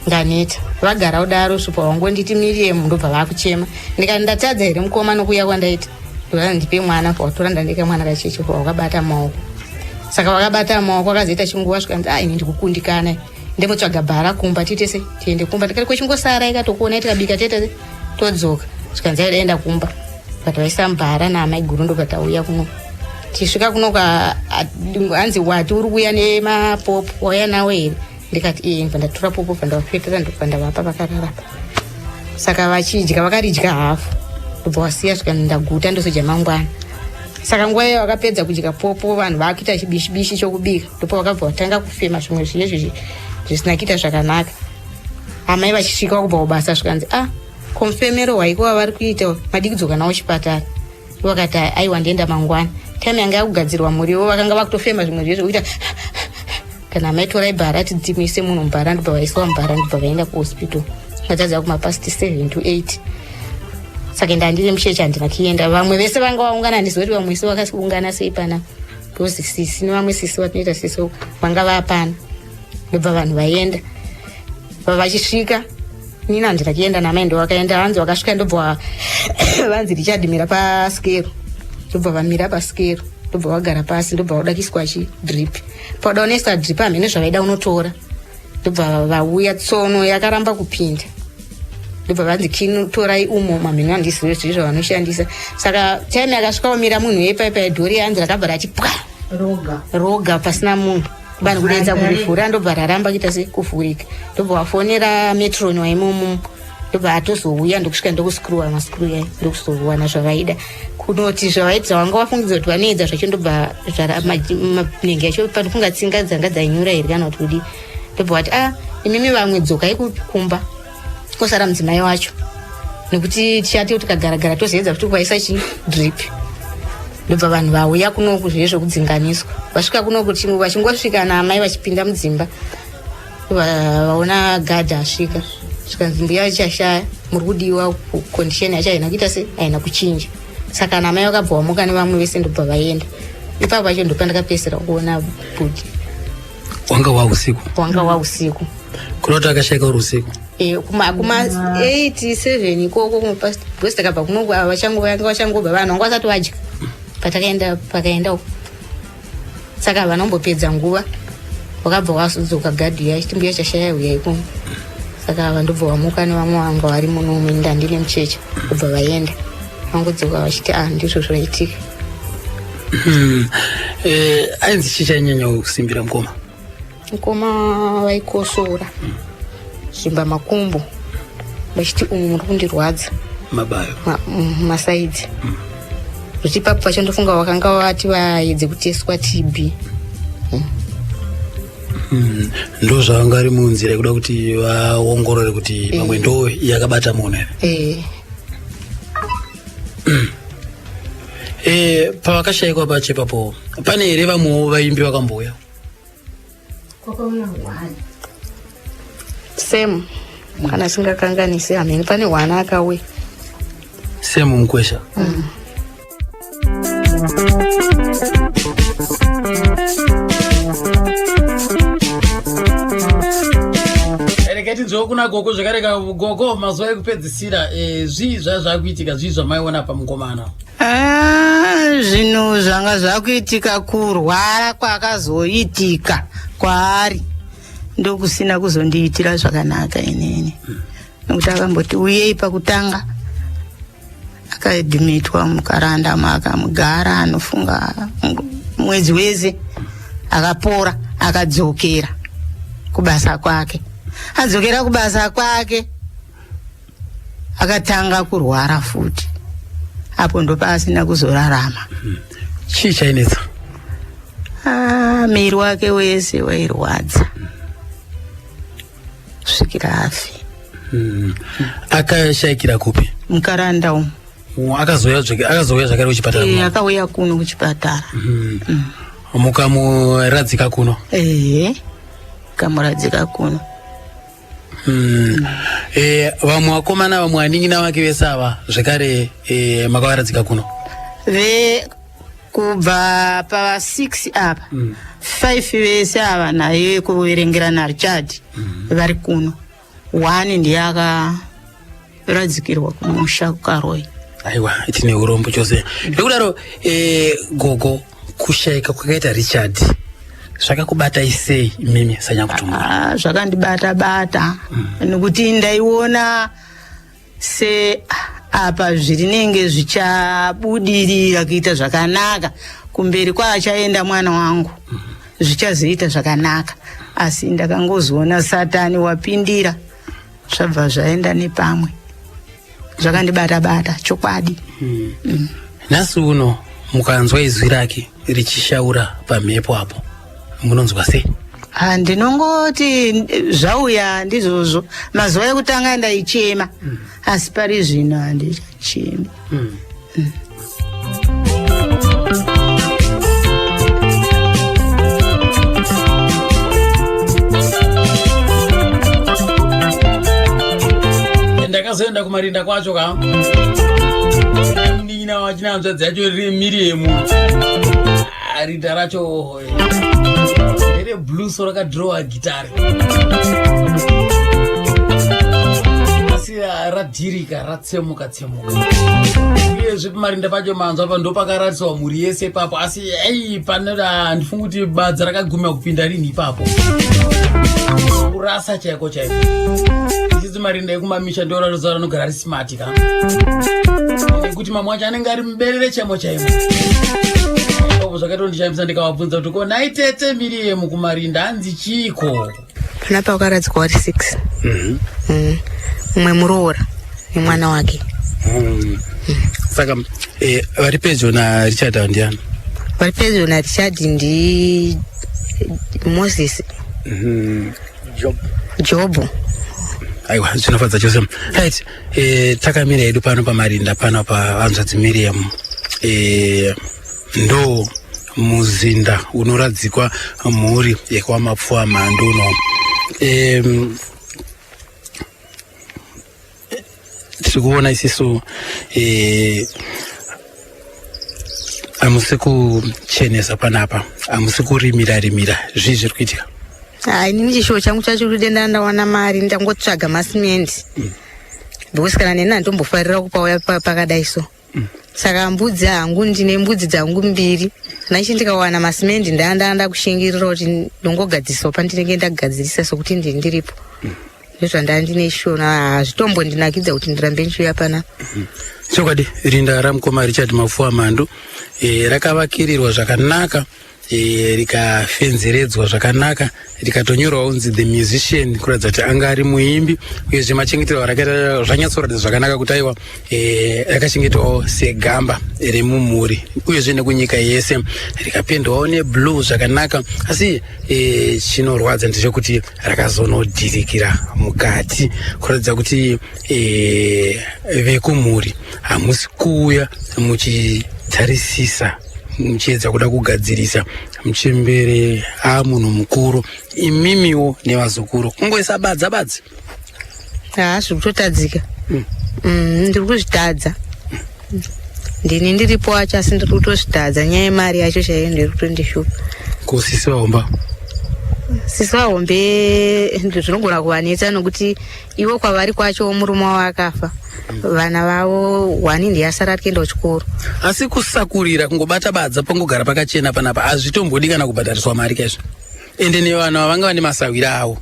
ndaneta." Vagara kudaro, supa wangonditi, "Miriam," ndobva vakuchema. Ndikati, "Ndatadza here mukoma nokuuya kwandaita?" Ndobva ndipe mwana, watora ndandika mwana kacheche, wakabata maoko. Saka vakabata maoko, akazoita chinguva, zvikanzi, "A, ini ndikukundikana, ndimotsvaga bhara kumba, tiite se tiende kumba." Ndikati, "Kwechingosara ikatokuona tikabika tiite se todzoka." Zvikanzi, "Aida kumba." But vaisa mubhara naamai guru, ndobva tauya kuno. Tichisvika kuno hanzi, "Wati uri kuuya nemapopo, wauya nawo here?" Ndikati, "Iye." Ndobva ndatora popo, bva ndavapetera, ndobva ndavapa vakararapa. Saka vachidya, vakaridya hafu, ndobva wasiya. Zvikanzi, "Ndaguta, ndozodya mangwana." Saka nguva iyo vakapedza kudya popo, vanhu vakuita chibishibishi chokubika, ndopo vakabva vatanga kufema zvimwe zviye zvisina kuita zvakanaka. Amai vachisvika kubva kubasa, zvikanzi, "A, komufemero hwaiko wavari kuita, madii kudzoka nawo chipatara?" Vakati, "Aiwa, ndienda mangwana." Time yanga yakugadzirwa muriwo, vakanga vakutofema zvimwe zviye zvokuita kana amai, "Torai bhara tidzimise munhu mubhara." Ndobva vaiswa mubhara, ndobva vaenda kuhospital. Vatadza kumapast 7 to 8. Saka ndandiri muchechi, handina kuenda. Vamwe vese vanga vaungana, handizivi kuti vamwe vese vakaungana sei pana, because sisi nevamwe sisi vatinoita sisi vanga vapana. Ndobva vanhu vaenda. Vachisvika, nini handina kuenda, namai ndo vakaenda. Vanzi vakasvika, ndobva vanzi, "Richard, mira paskero." Ndobva vamira paskero, ndobva vagara pasi, ndobva vadakiswa chidrip. Pauda unoisa drip, hamene zvavaida unotora. Ndobva vauya, tsono yakaramba kupinda. Ndobva vanzi, "Kinotorai umo." Mamheno handizive zvii zvavanoshandisa. Saka time yakasvika kumira munhu yepaipai, dhori yanzi rakabva rati pwa. Roga. Roga, pasina munhu. Vanhu kudaidza kurivhura, ndobva raramba kuita se kuvhurika. Ndobva vafonera matron waimomo, ndobva atozouya, ndokusvika ndokuskruwa maskru yai, ndokuzowana zvavaida. Kunoti zvavaita, vanga vafungidza kuti vanoedza zvacho, ndobva manenge yacho panofunga tsinga dzanga dzanyura here kana kuti kudii. Ndobva vati, "A, imimi vamwe dzokai kumba, kosara mudzimai wacho, nekuti tichati tikagaragara tozoedza kuti kuvaisa chi drip." Ndobva vanhu vauya kunoku zviye zvokudzinganiswa. Vasvika kunoku, vachingosvika naamai vachipinda mudzimba, vaona gadha asvika. Zvikanzi, "Mbuya chashaya, muri kudiwa, condition yacho haina kuita se haina kuchinja." Saka namai vakabva vamuka nevamwe vese, ndobva vaenda. Ipapo pacho ndopandakapedzisira kuona bhudhi. Wanga wausiku? Wanga wausiku. Kunoti akashaika uri usiku? Kuma 8 7 ikoko, because takabva kunoku ava vachangova, vachangobva, vanhu vanga vasati vadya patakaenda, pakaenda uko. Saka havana kumbopedza nguva, wakabva wazodzoka gadhi yachiti, "Mbuya chashaya, uyai kuno." Saka ava ndobva wamuka nevamwe vanga vari muno, ndandine mucheche, ndobva vaenda. Vangodzoka vachiti, "A, ndizvo zvaitika." Ainzi chii chainyanya kusimbira mukoma? Mukoma vaikosora, zvimba makumbo, vachiti, "Umu muri kundirwadza." Mabayo? Masaidzi. Kuti ipapo pacho ndofunga vakanga vati vaedze kuteswa TB. Ndo zvavanga vari munzira yekuda kuti vaongorore kuti pamwe ndo yakabata munhu here? Eh. Pavakashayikwa pacho ipapo pane here vamwewo vaimbi vakambouya? Kwakauya one Sam, kana singakanganisi hamene, pane one akauya. Sam Mukwesha. Regai tinzwewo kuna gogo zvakare. Ka gogo, mazuva ekupedzisira, zvii zvaa zvakuitika, zvii zvamaiona pamukomana? Ah, zvinhu zvanga zvakuitika, kurwara kwakazoitika kwaari ndokusina kuzondiitira zvakanaka inini, nekuti akamboti uyei pakutanga, akaadmitwa mukaranda, akamugara anofunga mwedzi wese, akapora, akadzokera kubasa kwake. Adzokera kubasa kwake akatanga kurwara futi, apo ndopaasina kuzorarama. Chii chainetsa? Ah, miri wake wese wairwadza kusvikira afi. Akashayikira kupi? Mukaranda umu. Akazouya zvakare kuchipatara? Akauya kuno kuchipatara. Mukamuradzika kuno? Ehe, kamuradzika kuno. Vamwe vakomana, vamwe vanin'ina vake vese ava zvekare, makavaradzika kuno? Ve kubva pava 6 apa, 5 vese ava naye kuverengera naRichard vari kuno. One ndiye akaradzikirwa kumusha kuKaroi. Aiwa, tine urombo chose. Nekudaro, gogo, kushayika kwakaita Richard zvakakubatai sei imimi sanyakutumbura? Ah, zvakandibata bata, nekuti ndaiona se apa zvirinenge zvichabudirira kuita zvakanaka kumberi kwaachaenda mwana wangu, zvichazoita zvakanaka, asi ndakangozoona Satani wapindira, zvabva zvaenda nepamwe. Zvakandibata bata chokwadi. Nhasi uno mukanzwa izwi rake richishaura pamhepo apo, munonzwa sei? Ah, ndinongoti zvauya ndizvozvo. Mazuva ekutanga ndaichema, asi pari zvino handichachemi. Ndakazoenda kumarinda kwacho ka, munin'ina wachina hanzvadzi yacho riri Miriam. Ah, rinda racho ndere blue, so rakadhirowa gitare, asi radhirika, ratsemuka tsemuka. Uyezve pamarinda pacho manzwa pa ndopakararisiwa mhuri yese ipapo, asi ei panoda, handifungi kuti badza rakaguma kupinda rini ipapo, kurasa chaiko chaiko. Ichidzi marinda ekumamisha ndoratidza ranogara risimati ka, nekuti mamwe acho anenge ari muberere chaimo chaimo. Ipapo zvakatondishamisa, ndikavabvunza kuti ko nhai tete Miriam, kumarinda hanzi chiko? Panapa wakaradzikwa wari 6, mumwe muroora nemwana wake. Saka vari pedyo naRichard ava ndiani? Vari pedyo naRichard ndi Moses. Jobo. Aiwa, zvinofadza chose. Right, takamira hedu pano pamarinda pano pahanzvadzi Miriam. Ndo muzinda unoradzikwa mhuri yekwaMapfuwa Mhandu uno. Tiri kuona isisu, hamusi kuchenesa panapa, hamusi kurimira rimira, zvii zviri kuitika? Hai, inini chishuwo changu chacho kuti denda ndawana mari ndangotsvaga masimendi, because kana neni handombofarira kupauya pakadai so. Saka mbudzi hangu, ndine mbudzi dzangu mbiri, kana ichi ndikawana masimendi ndanda kushingirira kuti ndongogadzisawo pandinenge ndagadzirisa, sokuti ndiri ndiripo. Ndozvandaa ndine shona, hazvitombondinakidza kuti ndirambe ndichiuya pana. Chokwadi, rinda ramukoma Richard Mapfuwa Mhandu, rakavakirirwa zvakanaka. e, rikafenzeredzwa zvakanaka rikatonyorwa kunzi the musician kuratidza kuti anga ari muimbi uyezve machengeterwo arakaita zvanyatsoratidza zvakanaka kuti aiwa e, rakachengetwawo segamba remumhuri uyezve nekunyika yese rikapendwawo neblue zvakanaka asi e, chinorwadza ndechekuti rakazonodhirikira mukati kuratidza kuti e, vekumhuri hamusi kuuya muchitarisisa muchiedza kuda kugadzirisa muchembere amunhu mukuru imimiwo nevazukuru kungoisa badza badzi haa zviri kutotadzika mm. Ndiri kuzvitadza ndini ndiripo wacho asi ndiri kutozvitadza. Nyaya yemari yacho chaiyo ndiri kutondishupa. Ko sisi vahomba? Sisi vahombe zvinogona kuvanetsa nokuti ivo kwavari kwacho murume wavo akafa, vana vavo one ndiye asara ari kuenda kuchikoro. Asi kusakurira kungobata badza pangogara pakachena panapa hazvitombodi kana kubhadhariswa mari kaizvo, ende nevanhu vavanga vane masawira avo.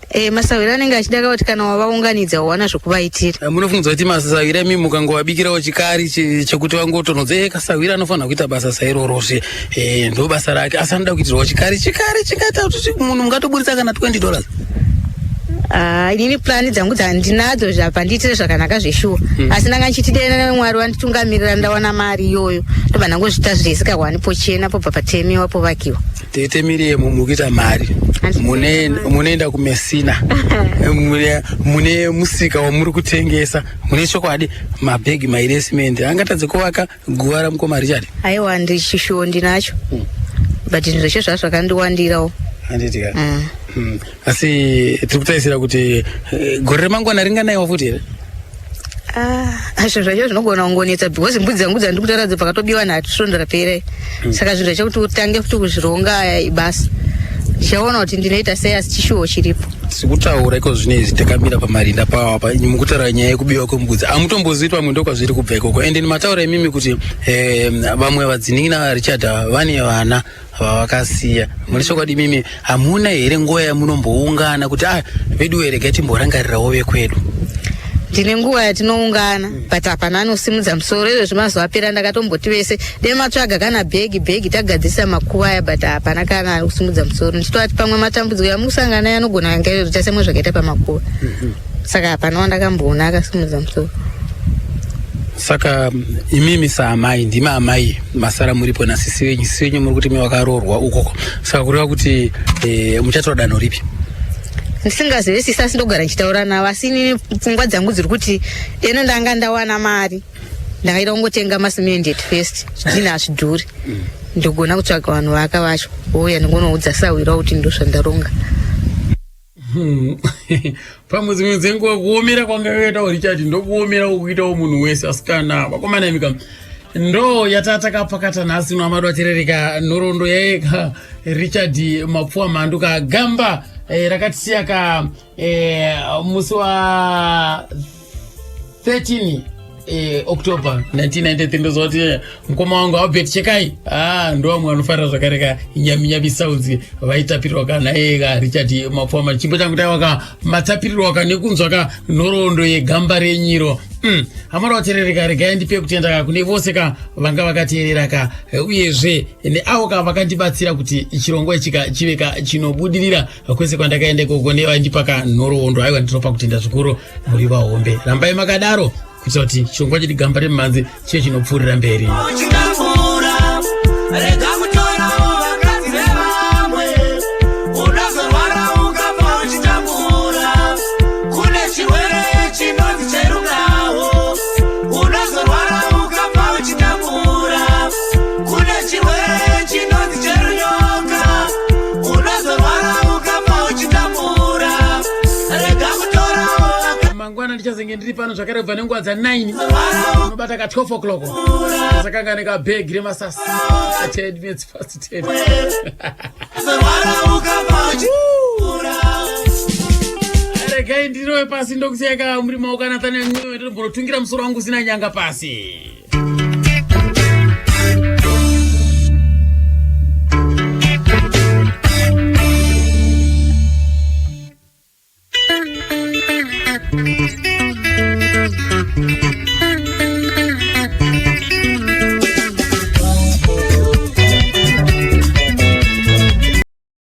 E, masawira anenge achida kuti kana wavaunganidza wawana zvokuvaitira. Munofungidzwa kuti masawira imi mukangovabikirawo chikari chekuti vangotonhodza e kasawira anofanira kuita basa sairorozve e, ndo basa rake, asi anoda kuitirwawo chikari, chikari chingaita kuti munhu mungatoburitsa kana $20. Ah, inini plani dzangu dzandinadzo zvapandiitire zvakanaka zveshuwa. Asi ndanga ndichiti dai Mwari vanditungamirira ndawana mari iyoyo, ndobva ndangozviita zvese kahwani pochena pobva patemiwa povakiwa. Tete Miriyemu, muri kuita mari, munoenda kuMesina, mune musika wamuri kutengesa, mune chokwadi mabhegi mairi esimendi angatadze kuvaka guva ramukoma Richard? Aiwa, ndichishuwo ndinacho, but zvinhu zvacho zvaa zvakandiwandirawo. Handiti ka? Asi tiri kutarisira kuti gore remangwana ringanaiwa futi here? Ah, zvinhu zvacho zvinogona kungonetsa because mbudzi dzangu dzandiri kutaura pakatobiwa nhatu svondo rapera. Saka zvinhu zvacho kuti utange futi kuzvironga ibasa. Ndichaona kuti ndinoita sei, asi chishuwo chiripo. Tiri kutaura iko zvino izvi takamira pamarinda pawo apa, mukutaura nyaya yekubiwa kwembudzi, hamutombozivi kuti pamwe ndokwazviri kubva ikoko. Ende mataura imimi kuti vamwe vadzinin'ina Richard vane vana vavakasiya. Muri chokwadi imimi hamuna here nguva yamunomboungana kuti ah, vedu regai timborangarirawo vekwedu? Ndine nguva yatinoungana, but hapana anosimudza musoro. Izvozvi mazuva apera ndakatomboti vese dai matsvaga kana bhegi bhegi tagadzirisa makuva aya, but hapana kana ari kusimudza musoro. Ndichitovati pamwe matambudziko yamukusangana nayo anogona kunge zviita semwe zvakaita pamakuva. Saka hapana wandakamboona akasimudza musoro. Saka imimi saamai, ndimi amai masara muripo nasisi venyu. Sisi venyu muri kuti mewakaroorwa ukoko, saka kureva kuti muchatora danho ripi? Ndisingazivi sisi, asi ndogara ndichitaura navo. Asi inini pfungwa dzangu dziri kuti deno ndanga ndawana mari, ndakaita kungotenga masimendi at first, zvidhina hazvidhuri, ndogona kutsvaga vanhu vaka vacho ouya, ndingonoudza sahwira kuti ndo zvandaronga. Pamwe dzimwe dzenguva kuomera kwanga kaitawo Richard ndokuomera kuitawo munhu wese. Asikana, vakomana imika, ndo yatatakapakata nhasi no acherereka nhoroondo yaeka Richard Mapfuwa Mhandu kagamba rakatisiya ka musi wa 13 October 1993. Ndoziva kuti mukoma wangu Albert Chekai, ah, ndo vamwe vanofarira zvakare ka Nyaminyami Sounds, vaitapirirwa kana eka Richard Mapfuwa. Chimbo changu taiwaka matapirirwa ka nekunzwa ka nhoroondo yegamba renyiro. Hamara wateerereka, regai ndipe kutenda ka kune vose ka vanga vakateerera ka uyezve neavo ka vakandibatsira kuti chirongwa ichi ka chive ka chinobudirira kwese kwandakaenda ikoko nevandipa ka nhoroondo. Aiwa, ndinopa kutenda zvikuru, muri vahombe, rambai makadaro kuitira kuti chirongwa chedu Gamba Remumhanzi chive chinopfuurira mberi. Uchingapfuura, rega kutorawo vakadzi vevamwe, unozorwara ukafa uchitambura. Kune chirwere chinonzi cherukawo, unozorwara ukafa uchitambura. Kune chirwere chinonzi cherunyoka, unozorwara ukafa uchitambura. Rega kutorawo Mangwana ndichazenge ndiri pano zvakare kubva nenguva dza9 unobata ka 12 o'clock. Sakanga nekabhegi remasasi 10 minutes past 10. Unozorwara ukafa uchitambura. Regai ndirove pasi, ndokusiyaka muri maoko aNathaniel. Ndotombonotungira musoro wangu usina nyanga pasi.